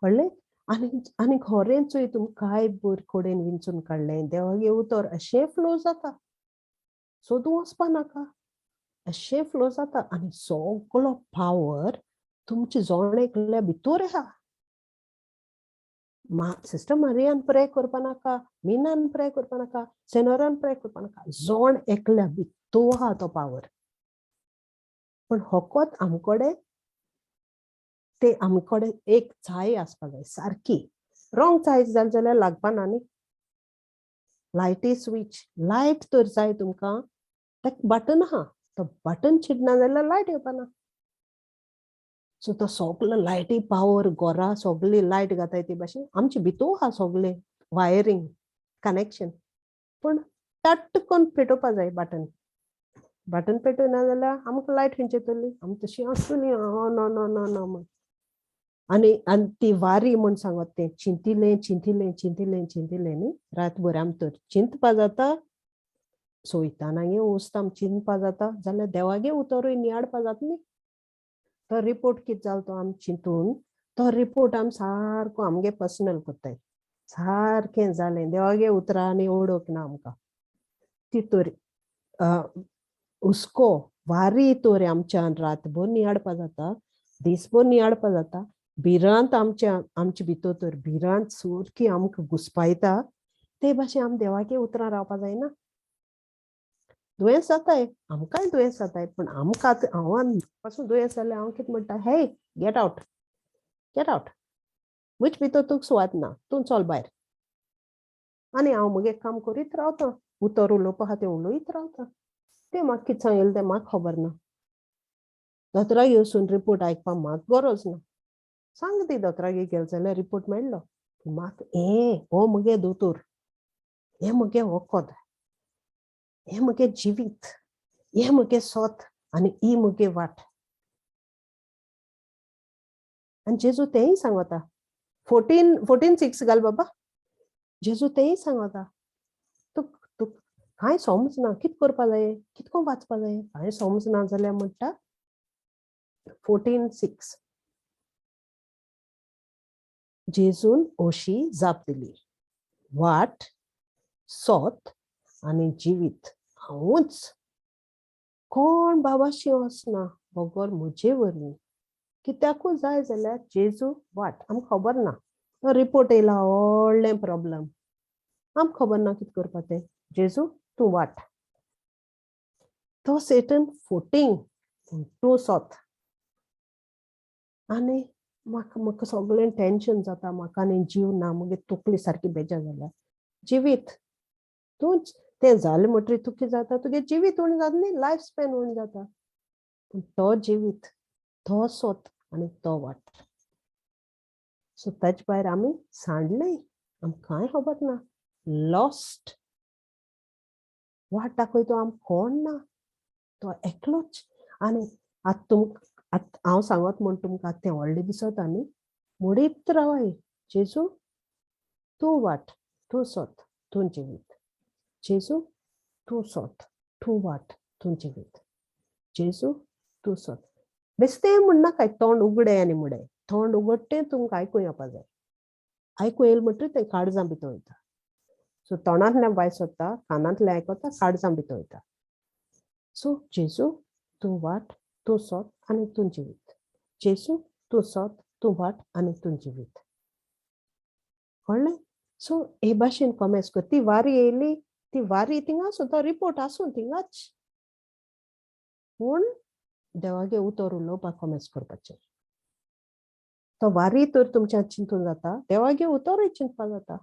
कळ्ळें? आनी आनी खरें चोय तुमकां काय बर कडेन विंचून काडलें देवागे उतर अशें फ्लो जाता, सोदूं वचपा नाका, अशें फ्लो जाता आनी सगळो पावर तुमचे जोण एकल्या भितर आहा. सिस्टर मारियान प्रे करपा नाका, मिनान प्रे करपा नाका, सेनोरान प्रे करपा नाका, जोण एकल्या भितर आहा तो पावर. पण होकोत आमकडे ते आमकडे एक चाय आसपा जाय सारकी. रॉंग चाय जाली जाल्यार लागपा ना न्ही. लायटी स्विच, लायट तर जाय तुमकां, ताका बटन आहा, तो बटन चिडना जाल्यार लायट येवपा ना. सो तो सगलो लायटी पावर घरा सगली लायट घाताय ते भाशेन आमचे भितर आहा सगलें वायरींग कनेक्शन, पूण टट्ट करून पेटोवपा जाय बटन. बटन पेटयना जाल्यार आमकां लायट खंयची येतली? आमी तशी आसतली ना ना ना ना म्हण. आनी आनी ती वारी म्हण सांगत तें चिंतिलें चिंतिलें चिंतिलें चिंतिलें न्ही रातभर. आमी तर चिंतपा जाता, सोयतानागे वचता आमी चिंतपा जाता जाल्यार देवागे उतरूय नियाळपा जाता न्ही. तो रिपोर्ट कितें जालो तो आमी चिंतून तो रिपोर्ट आमी सारको आमगे पर्सनल करताय. सारकें जालें देवागे उतरां आनी ओडोक ना आमकां. ती तर हुस्को वारी तर आमच्यान रातभर नियाळपा जाता, दीसभर नियाळपा जाता. भिरांत आमच्या आमचे भितर तर भिरांत सारकी आमकां घुसपायता. ते भाशेन आमी देवागे उतरां रावपा जायना. दुयेंस जाताय, आमकांय दुयेंस जाताय, पूण आमकां हांव पासून दुयेंस जाल्यार हांव कितें म्हणटा, hey get out, get out, म्हजे भितर तुका सुवात ना, तूं चल भायर. आनी हांव म्हगे काम करीत रावता, उतर उलोवपा आहा तें उलयत रावता. तें म्हाका कितें सांगिल्लें तें म्हाका खबर ना. दोतोरागेर वचून रिपोर्ट आयकपाक म्हाका गरज ना. सांग ती दोतोरागेर गेले जाल्यार रिपोर्ट मेळ्ळो. म्हाका हें हो म्हगे दोतोर, हें म्हगे वखद, हें म्हगे जिवीत, हें म्हगे सोत आनी ही म्हगे वाट. आनी जेजू तेंय सांगता, 14:6 घाल बाबा. जेजू तेंय सांगता, तुक तुक कांय समजना कितें करपा जाय, कितको वाचपा जाय, कांय समजना जाल्यार म्हणटा 14:6 जेजून अशी जाप दिली, वाट, सोत आनी जिवीत हांवूच. कोण बाबाशी वचना बगर म्हजे वरवीं. कित्याकूय जाय जाल्यार जेजू वाट. आमकां खबर ना, तो रिपोर्ट येयला व्हडलें प्रॉब्लम, आमकां खबर ना कितें करपा तें. जेजू तूं वाट. तो सेटन फोटींग पूण तूं सोत. आनी म्हाका म्हाका सगळें टेंशन जाता, म्हाका आनी जीव ना, मगीर तकली सारकी बेजार जाल्या. जिवीत तूंच तें जालें म्हणटरीर तुका कितें जाता, तुगे जिवीत उणें जाता न्ही, लायफ स्पॅन उणें जाता. पूण तो जिवीत, तो सोत आनी तो वाट. सो ताचे भायर आमी सांडले, आमकां कांय खबर ना, लॉस्ट. वाट दाखयतो आमकां कोण ना, तो एकलोच. आनी आतां तुमकां आतां हांव सांगत म्हूण तुमकां तें व्हडलें दिसता न्ही, मोडीत रावाय, जेजू तूं वाट, तूं सोत, तूं जिवीत. जेजू तूं सोत, तूं वाट, तूं जिवीत. जेजू तूं सोत. बेस्तें म्हणनाकाय, तोंड उगडें आनी मुडें. तोंड उगडटें तुमकां आयकूं येवपा जाय. आयकूं येयलें म्हणटरीर तें काळजां भितर वयता. सो तोंडांतल्यान भायर सरता, कानांतल्यान आयकता, काळजां भितर वयता. सो जेजू तूं वाट, तूं सोत आनी तूं जिवीत. जेजू तूं सोत, तूं वाट आनी तूं जिवीत. कळ्ळें? सो हे भाशेन कॉमेस कर. ती वारी येयली, ती वारी थिंगा सुद्दां रिपोर्ट आसूं थिंगाच, पूण देवागे उतर उलोवपाक कॉमेस करपाचें. तो वारी तर तुमच्या चिंतून जाता, देवागे उतरूय चिंतपा जाता.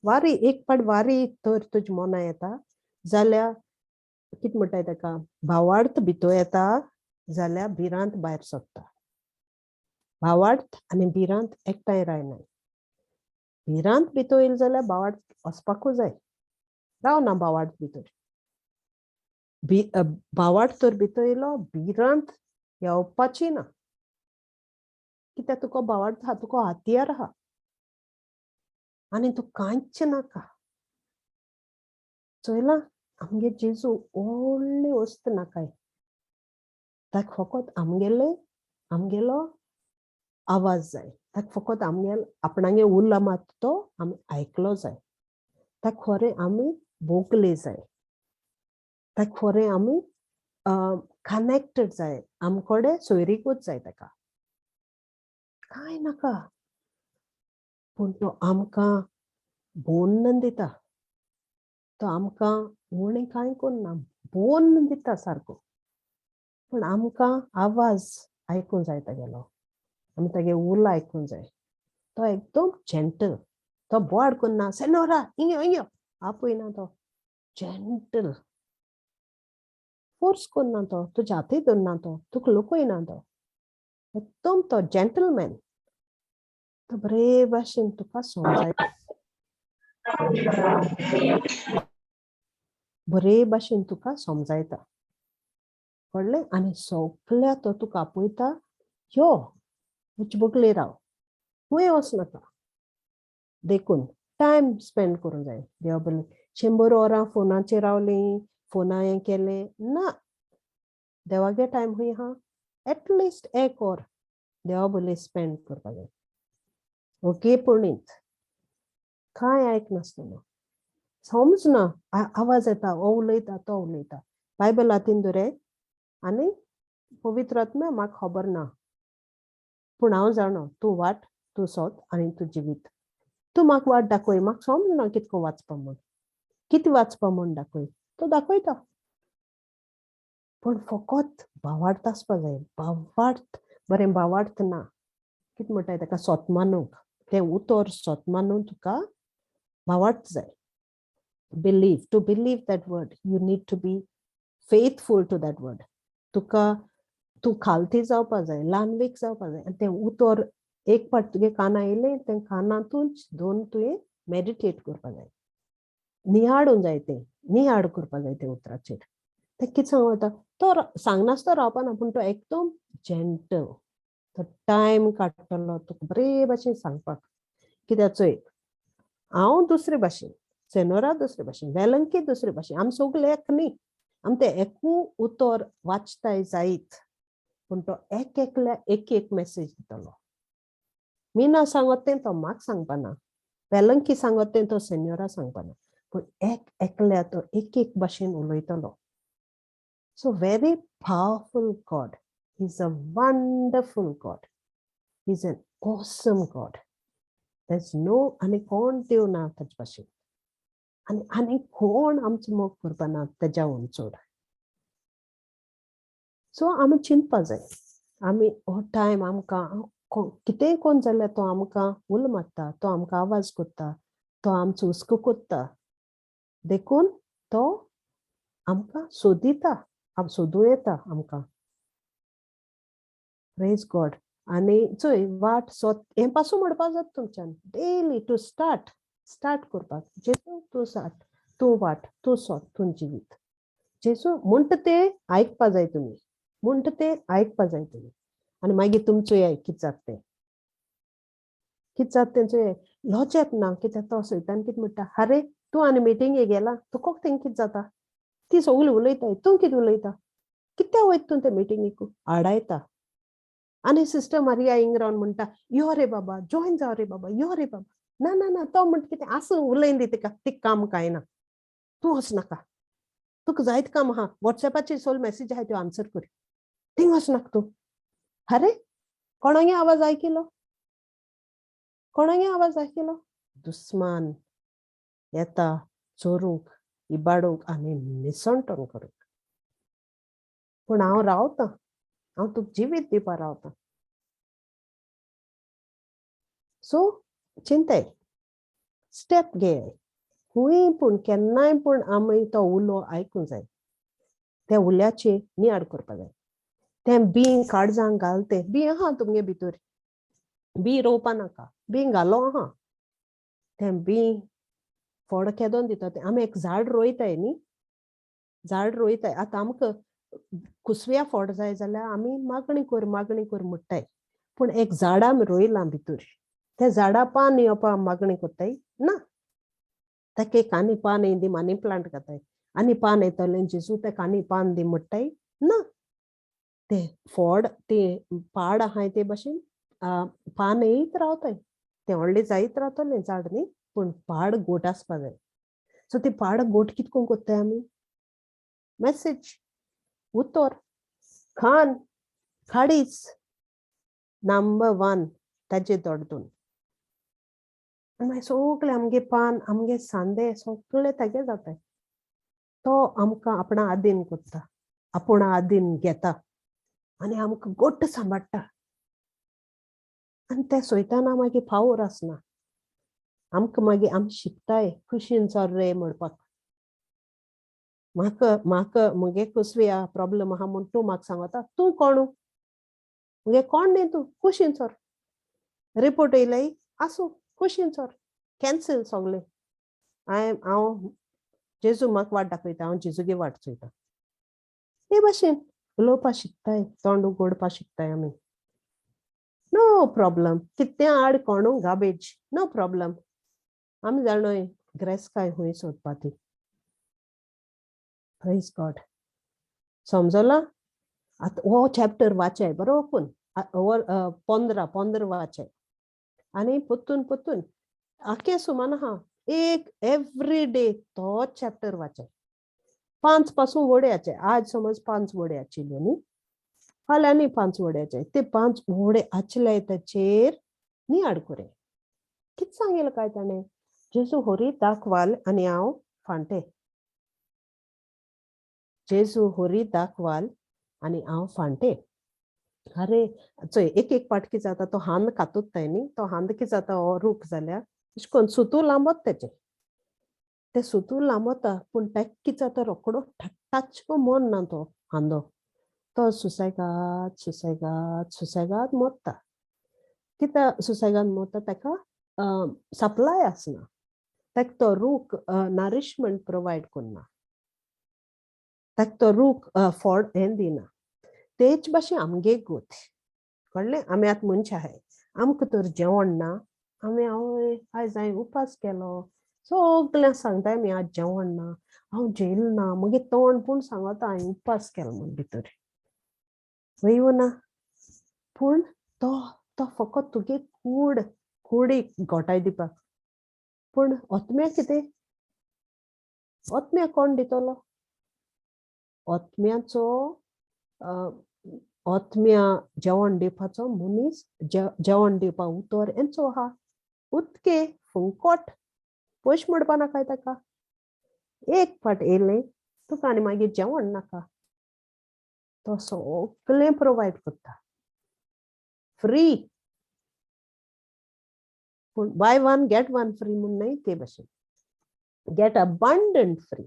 वारी एक पाट वारी तर तुज्या मना येता जाल्यार कितें म्हणटाय ताका, भावार्थ भितर येता जाल्यार भिरांत भायर सरता. भावार्थ आनी भिरांत एकठांय रायनाय. भिरांत भितर येयली जाल्यार भावार्थ वचपाकूच जाय, रावना भावार्थ भितर. भावार्थ तर भितर येयलो भिरांत येवपाची ना, कित्याक तुका भावार्थ आहा, तुका हत्यार आहा आनी तूं कांयच नाका. चोयलां आमगे जेजू व्हडली वस्त नाकाय, ताका फकत आमगेले आमगेलो आवाज जाय, ताका फकत आमगेलो आपणागे उल्ला मात तो आमी आयकलो जाय, ताका खरें आमी भोगले जाय, ताका खरें आमी कनेक्टेड जाय, आमकोडे सोयरीकूच जाय ताका, कांय नाका. पूण तो आमकां बोन्न दिता, तो आमकां उणें कांय कोन्ना, बोन्न दिता सारको. पूण आमकां आवाज आयकूंक जाय तागेलो, आमी तागे उलो आयकूंक जाय. तो एकदम जेंटल, तो बोवाळ कोन्ना, सेनोरा हिंग यो हिंग यो आपयना, तो जेंटल, फोर्स कोन्ना, तो तुज्या हाती धरना, तो तुका लुकयना, तो एकदम तो जेंटलमॅन, तो बरे भाशेन तुका समजायता, बरे भाशेन तुका समजायता, कळ्ळें. आनी सगल्या तो तुका आपयता, यो उच्च बगले राव, खंय वचनाका. देखून टायम स्पेंड करूंक जाय देवा बरें. 100 वरां फोनाचेर रावलीं, फोना हें केलें ना, देवागे टायम खंय आहा, एटलिस्ट एक वर देवा बरें स्पेंड करपाक जाय. ओके, पुणीत कांय आयकनासतना समजना, आवाज येता, हो उलयता तो उलयता, बायबल हातीन दवरे आनी पवित्र आत्मा म्हाका खबर ना, पूण हांव जाणो तूं वाट, तूं सोद आनी तूं जिवीत. तूं म्हाका वाट दाखय, म्हाका समजना कितको वाचपा म्हूण, कितें वाचपा म्हूण दाखय, तो दाखयता. पूण फकत भावार्थ आसपा जाय, भावार्थ बरें, भावार्थ ना कितें म्हणटाय ताका, सोत मानूंक, तें उतर सोत मानून तुका भावार्थ जाय. Believe, to believe that word you need to be faithful to that word. तुका तूं खालती जावपा जाय, ल्हानवीक जावपा जाय. आनी तें उतर एक फावट तुगे काना येयलें, तें कानांतूच दोन तुवें मेडिटेट करपा जाय, नियाळूंक जाय, तें नियाळ करपा जाय तें उतराचेर. तें कितें सांगता तो सांगनासतो रावपाना, पूण तो एकदम जेंटल, तो टायम काडटलो तुका बरे भाशेन सांगपाक. कित्याक चोय, हांव दुसरे भाशेन, सेनोरा दुसरे भाशेन, वेलंकी दुसरे भाशेन, आमी सगळे एक न्ही, आमी तें एकू उतर वाचताय जायत, पूण तो एक एकल्या एक एक मेसेज दितलो. मीना सांगत तें तो म्हाका सांगपाना, वेलंकी सांगत तें तो सेन्योरा सांगपाना, पूण एक एकल्या तो एक एक भाशेन उलयतलो. So very powerful God, is a wonderful God, is an awesome God. There's no आनी कोण देव ना ताचे भाशेन, आनी आनी कोण आमचो मोग करपाना तेज्याहून चड. सो आमी चिंतपा जाय, आमी हो टायम आमकां कितेंय कोण जाल्यार तो आमकां उलो मारता, तो आमकां आवाज करता, तो आमचो हुस्को करता. देखून तो आमकां सोदिता, सोदूं येता आमकां. Praise God. आनी चोय वाट सोद हें पासून म्हणपाक जाता तुमच्यान डेली टू स्टार्ट, स्टार्ट करपाक. जेजू तूं साट, तूं वाट, तूं सोद, तूं जिवीत. जेजू म्हणटा तें आयकपा जाय तुमी, म्हणटा तें आयकपा जाय तुमी. आनी मागीर तुमचो कितें जाता तें, कितें जाता तें चोय, लॉज येत ना. कित्याक तो सैतान कितें म्हणटा, आरे तूं आनी मिटींगेक गेला, तुका तें कितें जाता, ती सगळीं उलयताय, तूं कितें उलयता, कित्याक वयता तूं ते मिटींगेक, आडायता. आनी सिस्टर मारिया हिंग रावन म्हणटा, यो रे बाबा, जॉयन जाव रे बाबा, यो रे बाबा. ना ना ना, तो म्हणटा कितें आसूं, उलयन दी तिका, तिका काम कांय ना, तूं वचनाका, तुका जायत काम आहा, वॉट्सएपाचेर सोल मॅसेज आहाय त्यो आन्सर कर, थिंग वचनाका तूं. अरे कोणागे आवाज आयकिलो, कोणागे आवाज आयकिलो? दुस्मान येता चोरूंक, इबाडूंक आनी निसणटण करूंक. पूण हांव रावतां, हांव तुका जिवीत दिवपा रावतां. सो चिंताय, स्टेप घेय, खंय पूण केन्नाय पूण आमी तो उलो आयकूंक जाय, त्या उल्याचे नियाळ करपा जाय. तें बीं काळजांक घाल, तें बीं आहा तुमगे भितर, बीं रोवपा नाका, बीं घालो आहा, तें बीं फोड केदोन दिता. तें आमी एक झाड रोयताय न्ही, झाड रोयताय. आतां आमकां कुसव्या फोड जाय जाल्यार आमी मागणी कर, मागणी कर म्हणटाय, पूण एक झाड आमी रोयलां भितर, त्या झाडा पान येवपा मागणी करताय ना, ताका एक आनी पान दी, मनी प्लांट घाताय, आनी पान येतलें जेजू ताका आनी पान दी म्हणटाय ना. ते फोड ते पाड आहाय ते भाशेन पान येयत रावताय, तें व्हडलें जायत रावतलें झाड न्ही, पूण पाड गोट आसपा जाय. सो ते पाड गोट कितको कोत्ताय आमी, मॅसेज उतर खान खाडीच नंबर वन ताजे दोडदून. आनी मागीर सगळे आमगे पान, आमगे सांदे सगळे तागे जाताय. तो आमकां आपणा आदीन करता, आपूण आदीन घेता आनी आमकां गोट्ट सांबाळटा. आनी ते सोयताना मागीर पावर आसना आमकां. मागीर आमी शिकताय खुशीन सर रे म्हणपाक. म्हाका म्हाका म्हगे कसली प्रॉब्लम आहा म्हूण तूं म्हाका सांगता, तूं कोण? मुगे कोण न्ही तूं, खुशीन सर. रिपोर्ट येयले, आसूं, खुशीन सर, कॅन्सील सगळें. हांवें हांव जेजू म्हाका वाट दाखयता, हांव जेजूगे वाट चोयता. हे भाशेन उलोवपाक शिकताय, तोंड उगडपाक शिकताय आमी. No problem. कितें हाड कोणू, गार्बेज, नो प्रॉब्लम. आमी जाणोय ग्रेस काय खंय सोदपा ती. प्रेज गॉड. समजला? आतां हो चॅप्टर वाचाय बरो करून. हो 15 15 वाचाय आनी पोत्तून पोत्तून आखे सुमान आहा. एक एवरी डे तो चॅप्टर वाचाय. पांच पासून वड्याचे, आज समज पांच वडे आशिल्ल्यो न्ही, फाल्यां न्ही पांच वड्याचे. ते पांच वडे आचले ताचेर न्ही आडकुरे. कितें सांगेलें काय ताणें? जेजू होरी दाखवाल आनी हांव फांटे. जेजू होरी दाखवाल आनी हांव फांटे. अरे चोय, एक एक पाट कितें जाता, तो हांद कातुत्ताय न्ही, तो हांद कितें जाता, हो रूख जाल्यार अशें करून सुतू लांबत तेचें. ते सुतू लांबता, पूण ताका कितें जाता, रोकडो टच मन ना. तो हांदो तो सुसेगाद सुसेगाद सुसेगाद मोत्ता. कित्याक सुसेगाद मोत्ता? ताका सप्लाय आसना, ताका तो रूख नरिशमेंट प्रोवायड करना, ताका तो रूख फळ हें दिना. तेच भाशेन आमगे गोत, कळ्ळें? आमी आतां मनशां आहाय, आमकां तर जेवण ना. आमी हांव आयज हांवें उपास केलो, सगळ्यांक सांगताय आमी, आज जेवण ना, हांव जेयल ना. मगीर तोंड पूण सांगता हांवें उपास केलो म्हूण, भितर वय ना. पूण तो तो फकत तुगे कूड कुडीक गोठाय दिवपाक. पूण ओतम्या कितें? ओतम्या कोण दितलो? ओतम्याचो ओतम्या जेवण दिवपाचो मनीस, जेवण दिवपा उतर हेंचो आहा. उदके फुंकट, पयशे म्हणपा नाकाय ताका. एक फाट येयलें तुका आनी मागीर जेवण नाका. तो सगळें प्रोवायड करता फ्री. पूण buy one get one free म्हूण न्हय, ते भशेन गेट अबंडंट फ्री.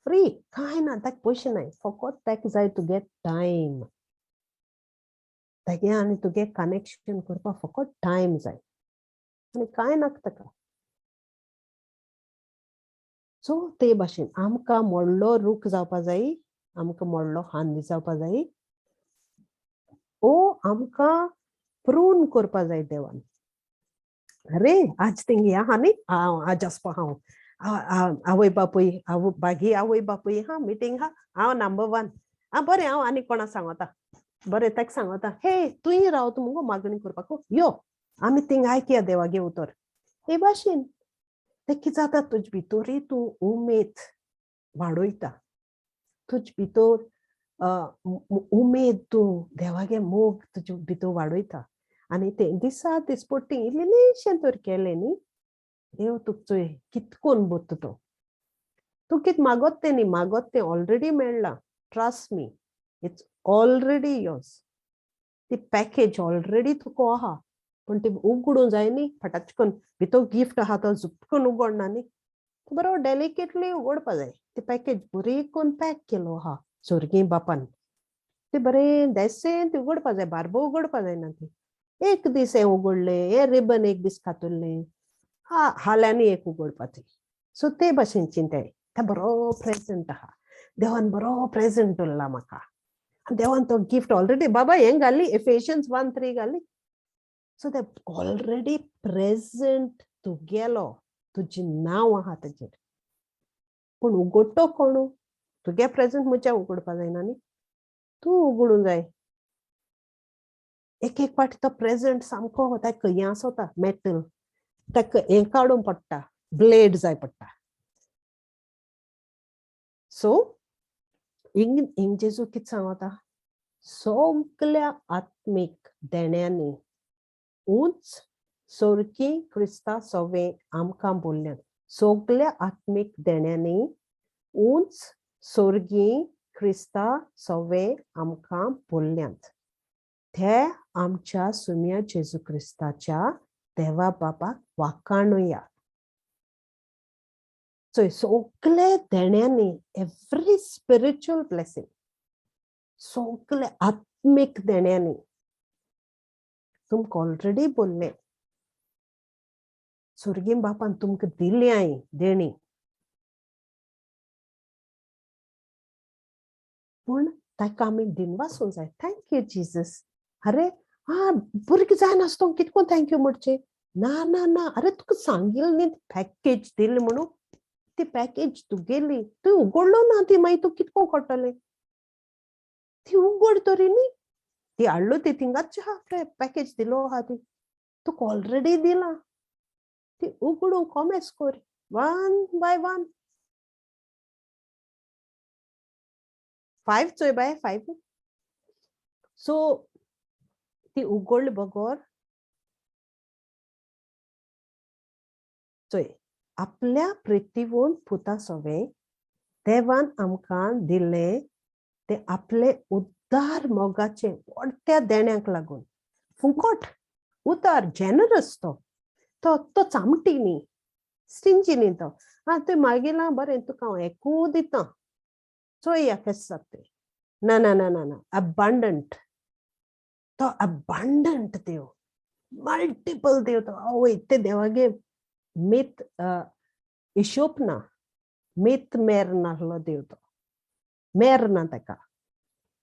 फ्री कांय ना, ताका पयशे नाय. फकत ताका जाय तुगे टायम. तागे आनी तुगे कनेक्शन करपाक फकत टायम जाय आनी कांय नाका ताका. सो ते भाशेन आमकां व्हडलो रूख जावपा जाय, आमकां व्हडलो हांद जावपा जाय. ओ आमकां प्रून करपा जाय देवान. अरे आज तेंगे आहा न्ही, हांव आज आसपा. हांव आवय बापूय आवय बागी आवय बापूय हा मिटींग हा, हांव नंबर वन. आं बरें, हांव आनी कोणा सांगता. बरें, ताका सांगता, हे तूंय रावता मुगो मागणी करपाक, यो आमी थिंग आयकया देवागे उतर. हे भाशेन तें कितें जाता, तुज भितरूय तूं उमेद वाडयता. तुज भितर उमेद, तूं देवागे मोग तुजे भितर वाडयता. आनी तें दिसा दिसपट्टी इल्लेशें तर केलें न्ही, देव तुका चोय कितकोन बोत्ता तो. तूं कितें मागत तें न्ही, मागत तें ऑलरेडी मेळ्ळां. Trust me, it's already yours. ती पॅकेज ऑलरेडी तुका आहा, पूण ती उगडूं जाय न्ही. फटाच करून भितर गिफ्ट आहा तो झुपकून उगडना न्ही, बरो डेलिकेटली उगडपा जाय. ती पॅकेज बरी करून पॅक केलो आहा सोरगी बापान, ते बरें देसें ती उगडपा जाय. बारबो उगडपा जायना ती. एक दीस हें उगडलें, हें रिबन एक दीस कातुरलें, हा हाल्यांनी एक उगडपाची. सो ते भाशेन चिंताय, ते बरो प्रेजेंट आहा, देवान बरो प्रेजेंट उरला म्हाका. देवान तो गिफ्ट ऑलरेडी बाबा हें घाली, एफेशियन्स 1:3 घाली. सो ते ऑलरेडी प्रेजेंट तुगेलो, तुजें नांव आहा ताजेर. पूण उगडटो कोणू? तुगे प्रेजेंट म्हज्या उगडपा जायना न्ही, तूं उगडूं जाय. एक एक फावटी तो प्रेजेंट सामको ताका हें आसता मेटल, ताका हें काडूंक पडटा, ब्लेड जाय पडटा. सो इंग इंग जेजू कितें सांगता? सगल्या आत्मीक देण्यांनी उंच सोरकी क्रिस्ता सोवे आमकां बोल्ल्यात. सगल्या आत्मीक देण्यांनी उंच सोर्गी क्रिस्ता सोवे आमकां बोल्ल्यात. ते आमच्या सुम्या जेजू क्रिस्ताच्या देवा बापाक वाखाणुया. सो सगळे देण्यांनी, एवरी स्पिरिच्युअल ब्लेसिंग, सगळे आत्मीक देण्यांनी तुमकां ऑलरेडी बोल्ले. सुर्गी बापान तुमकां दिल्याय देणी, पूण ताका आमी दिनवासूंक जाय. Thank you Jesus. अरे आ भुरगें जायनासतना कितको thank you म्हणचें? ना ना ना, अरे तुका सांगिल्लें न्ही पॅकेज दिली म्हणून, ती पॅकेज तुगेली, तूं उगडलो ना ती, मागीर तूं कितको कळटलें? ती उगड तरी न्ही, ती हाडलो ती थिंगाच आहा, पॅकेज दिलो आहा ती तुका ऑलरेडी दिला, ती उगडूंक कॉमेस कर वन बाय वन. फायव चोय बाय फायव. सो ती उगडली बगर चोय आपल्या प्रितीवून पुता सोवे देवान आमकां दिल्लें ते आपले उद्दार मोगाचे व्हडत्या देण्याक लागून. फुकट उदार, जेनरस तो, तो तो चामटी न्ही, स्टिंजी न्ही तो. आं तुवें मागिलां बरें, तुका हांव एकू दिता, चोया केशें जाता तें. ना ना ना ना ना, अबांडंट तो, अबांडंट देव, मल्टिपल देव तो. आवय ते देवागे मित हिशोब ना, मित मेर नासलो देव तो, मेर ना ताका,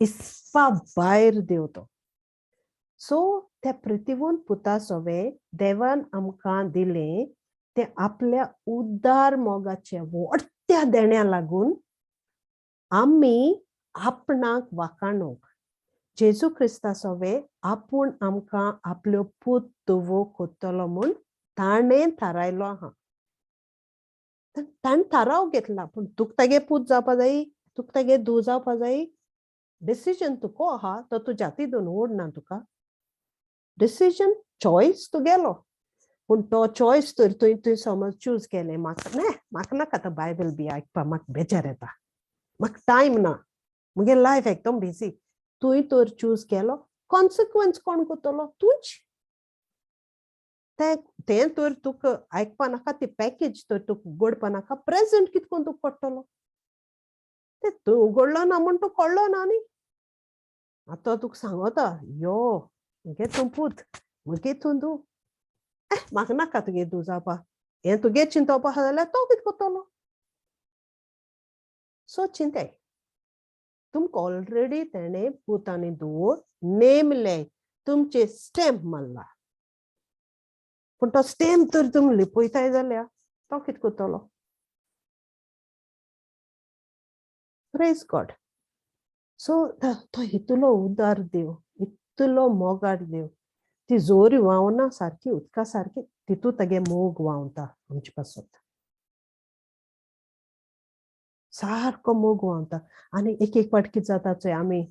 इस्पा भायर देव तो. सो त्या प्रितीवून पुता सोवे देवान आमकां दिलें ते आपल्या उदार मोगाचे व्हडत्या देण्या लागून आमी आपणाक वाखाणूंक जेजू क्रिस्ता सोवे आपूण आमकां आपल्यो पूत धुवो कोत्तलो म्हूण ताणें थारायलो आहा. ताणें थाराव घेतला, पूण तुका तागे पूत जावपा जाय, तुका तागे धूव जावपा जाय, डिसिजन तुका आहा, तो तुज्या हातीन ओडना तुका. डिसिजन चॉयस तुगेलो, पूण तो चॉयस तर तुवें तुवें समज चूज केलें, म्हाका ना म्हाका नाका आतां बायबल बी आयकपा, म्हाका बेजार येता, म्हाका टायम ना, मुगे लायफ एकदम बिजी. तुवें तर चूज केलो, कॉन्सिक्वन्स कोण करतलो? तूंच. तें तें तर तुका आयकपा नाका, ती पॅकेज तर तुका उगडपा नाका, प्रेजेंट कितकोन तुका पडटलो तें तूं उगडलो ना म्हूण तूं कळ्ळो ना न्ही. आतां तुका सांगता यो मुगे तूं पूत, मुगे तूं धूव, म्हाका नाका तुगे धूव जावपा, हें तुगे चिंतोवपा आसा जाल्यार तो कितें करतलो? सो चिंताय, तुमकां ऑलरेडी तेणें पूत आनी धुवो नेमले, तुमचे स्टॅम्प मारला, पूण तो स्टॅम्प तर तुमी लिपयताय जाल्यार तो कितें करतलो? Praise God. सो तो इतलो उदार देव, इतलो मोगार देव, ती जोरी व्हांवना सारकी उदका सारकी, तितू तागे मोग व्हांवता आमचे पासत, सारको मोग व्हांवता. आनी एक एक फावट कितें जाता चोय, आमी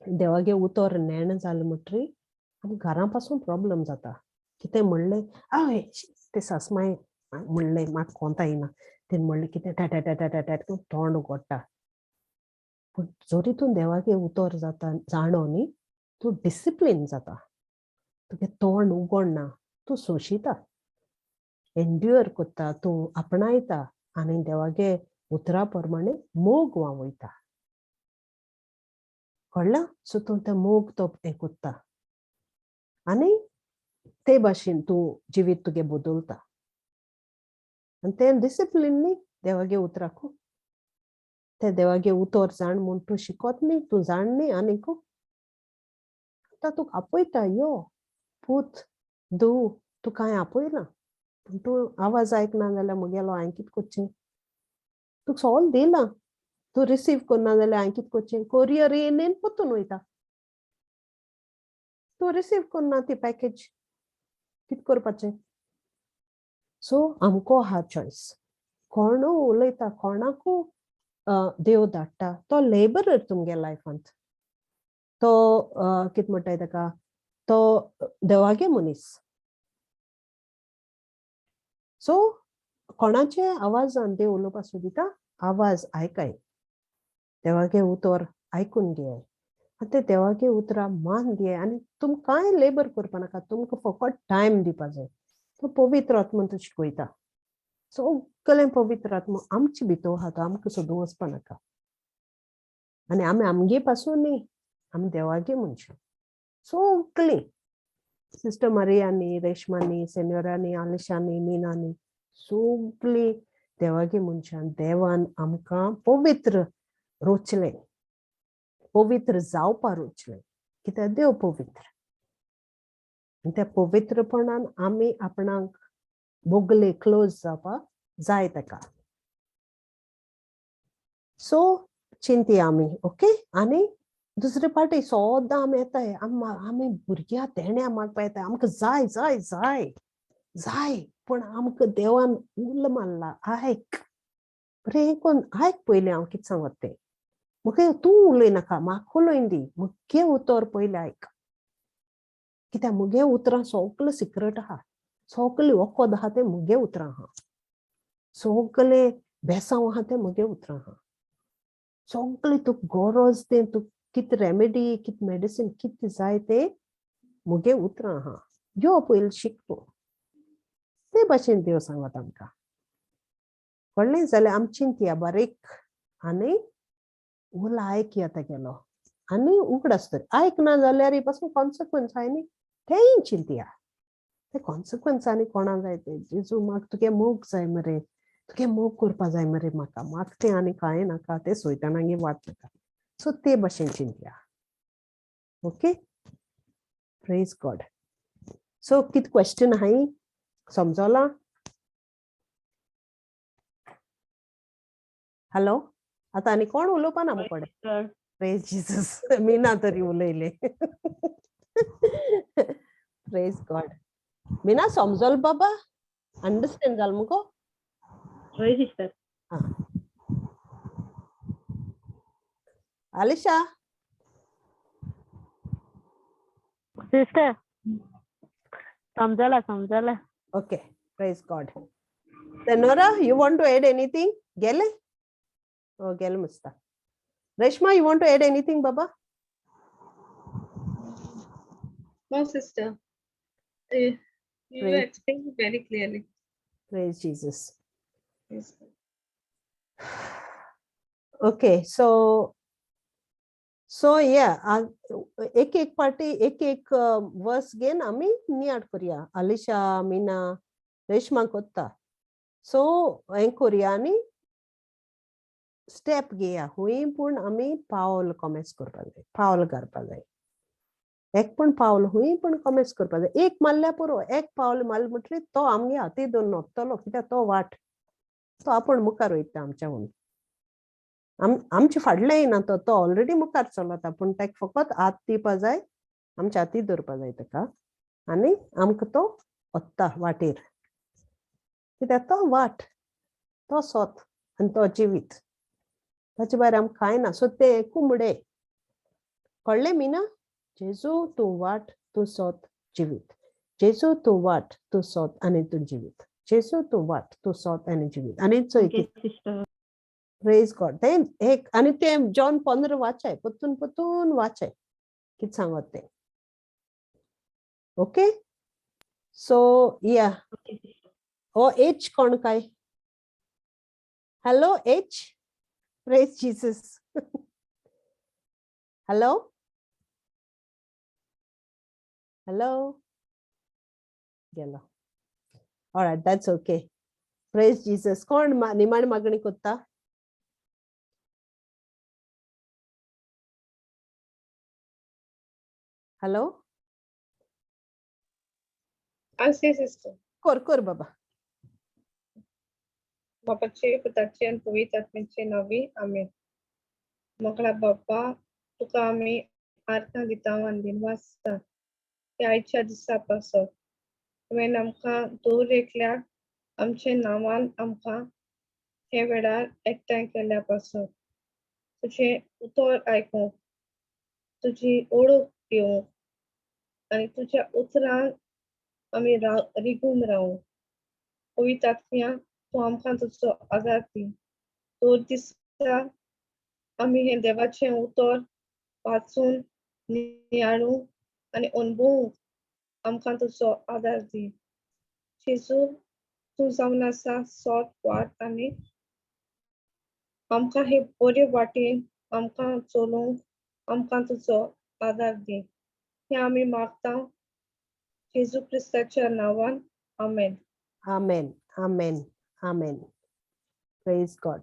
देवागे उतर नेण जालें म्हणटरी आमी घरां पासून प्रोब्लम जाता. कितें म्हणलें, आवय ते सासमाय म्हणलें म्हाका कोंता येना, तेणें म्हणलें कितें टॅ टॅ टॅ टॅ टॅ तोंड उगडटा. पूण जरी तूं देवागे उतर जाता जाणो न्ही, तूं डिसिप्लीन जाता, तुगे तोंड उगडना, तूं सोंशिता, एन्ड्युअर करता, तूं आपणायता आनी देवागे उतरा प्रमाणे मोग व्हांवयता. कळ्ळां? सो तूं तें मोग तो हें करता आनी ते भाशेन तूं जिवीत तुगे बदलता. आनी तें डिसिप्लीन न्ही देवागे उतराकू, ते देवागे उतर जाण म्हूण तूं शिकोत न्ही, तूं जाण न्ही आनीकू. आतां तुका आपयता, यो पूत धूव, तुका हांवें आपयलां, पूण तूं आवाज आयकना जाल्यार मुगेलो हांवें कितें करचें? तुका सगलें दिलां, तूं रिसीव करना जाल्यार हांवें कितें करचें? कोरियर येयन परतून वयता, तूं रिसीव करना ती पॅकेज, कितें करपाचें? सो आमको आहा चॉयस, कोणू उलयता कोणाकू देव धाडटा तो लेबरर तुमगे लायफांत, तो कितें म्हणटाय ताका, तो देवागे मनीस. सो कोणाचे आवाजान देव उलोवपा सोदिता, आवाज आयकाय, देवागे उतर आयकून घेयाय आनी ते देवागे उतरां मान दियाय. आनी तुमकांय लेबर करपा नाका, तुमकां फकत टायम दिवपा जाय. तो पवित्र आत्मा तो शिकयता सगळें. पवित्र आत्मा आमचे भितर आहा, तो आमकां सोदूंक वचपा नाका. आनी आमी आमगे पासून न्ही, आमी देवागे मनशां सगळीं. सिस्टर मारियानी, रेशमानी, सेन्योरानी, आलिशानी, मीनानी, सगळीं देवागे मनशां. देवान आमकां पवित्र रोचलें, पवित्र जावपा रोचलें, कित्याक देव पवित्र. आनी त्या पवित्रपणान आमी आपणाक बोगले क्लोज जावपा जाय ताका. सो चिंतया आमी, ओके. आनी दुसरे पाटी सदां आमी येताय, आमी भुरग्यां देण्या मागपा येताय, आमकां जाय जाय जाय जाय. पूण आमकां देवान उलो मारला, आयक बरें कोन्न आयक पयलीं हांव कितें सांगत तें. म्हाका तूं उलय नाका, म्हाका उलोयन दी, मुगे उतर पयलीं आयक. कित्याक मुगे उतरां सगळें सिक्रेट आहा, सगळें वखद आहा तें मुगे उतरां आहा, सगळें बेसांव आहा तें मुगे उतरां आहा, सगळें तुका गरज तें, तुका कितें रेमेडी, कितें मेडिसीन, कितें जाय तें मुगे उतरां आहा. यो पयलीं शीक तूं. ते भाशेन देव सांगत आमकां, कळ्ळें? जाल्यार आमी चिंतया बारीक आनी उलो आयकया तेगेलो आनी उगडास दवर. आयकना जाल्यार पासून कॉन्सिक्वन्स आहाय न्ही, तेंय चिंतया. ते कॉन्सिक्वन्स आनी कोणा जाय ते, जेजू म्हाका तुगे मोग जाय मरे, तुगे मोग करपा जाय मरे म्हाका, म्हाका तें आनी कांय नाका, तें सोयतानागे वाट नाका. सो ते भाशेन चिंतया, ओके. Praise God. सो कित क्वेश्चन आहाय, समजला? हॅलो, आतां आनी कोण उलोवपा ना मुकोडे? प्रेज जीसस. मीना तरी उलयले. Praise God. Meena, समजल बाबा? अंडरस्टँड जाल मुगो? हय सिस्टर. आलिशा. सिस्टर, समजला समजला. Okay, praise God. Tenora, you want to add anything? गेले? Oh, गेले मुस्ता. Reshma, you want to add anything, Baba? No, sister. You Praise. Explained it very clearly. Praise Jesus. Yes. Okay, so yeah, एक एक party एक एक वर्स घेवन आमी नियाळ करया. आलिशा, मीना, रेशमा कोत्ता. सो हें करया आनी स्टेप घेया. हुंय पूण आमी पावल कॉमेस करपा जाय, पावल घालपा जाय. एक पण पावल हुंय पण कॉमेस करपा जाय. एक मारल्यार पुरो, एक पावल मारलें म्हटल्यार तो आमगे हाती धरून वतलो, कित्याक तो वाट, तो आपूण मुखार वयता आमच्याहून. आमचे फाडलें येना तो, तो ऑलरेडी मुखार चलता, पूण ताका फकत हात दिवपा जाय, आमच्या हाती धरपा जाय ताका आनी आमकां तो वता वाटेर, कित्याक तो वाट, तो सोत आनी तो जिवीत, ताचे भायर आमकां कांय ना. सो ते कुमडे कळ्ळें मीना? जेजू तूं वाट, तूं सोत, जिवीत. जेजू तूं वाट, तूं सोत आनी तूं जिवीत. जेजू तूं वाट, तूं सोत आनी जिवीत. आनी चोय. Okay sister. Praise God. तें एक आनी तें जॉन 15 वाचाय, परतून परतून वाचाय कितें सांगत तें. ओके, सो या. Okay sister. ओ एच कोण काय? Hello H, praise Jesus. Hello, hello, गेलो. Alright, that's okay. Praise Jesus. कोण निमाणी मागणी कोत्ता? हॅलो. I say, sister. कर कर बाबा. बापाचे, पुताचे आनी पवित्र आत्म्याचे नांवी, आमेन. मोगळा बापा, तुका आमी आर्कां दिता आनी दिनवासता ते आयच्या दिसा पासत. तुवें आमकां दर एकल्याक आमच्या नांवान आमकां हे वेळार एकठांय केल्या पासत. तुजें उतर आयकूंक, तुजी ओळख घेवंक आनी तुज्या उतरान आमी राव रिगून रावूंक. पवित्र आत्म्या, तूं आमकां तुजो आदार दी. दर दिसा आमी हें देवाचें उतर वाचून, नियाळूंक आनी अणभवूंक आमकां तुजो आदार दी. जेजू, तूं जावन आसा सोत, वाट आनी आमकां हे बरे वाटेन आमकां चलोवंक आमकां तुजो आदार दी. हें आमी मागता जेजू क्रिस्ताच्या नांवान. आमेन. Amen. Amen. Amen. Praise God.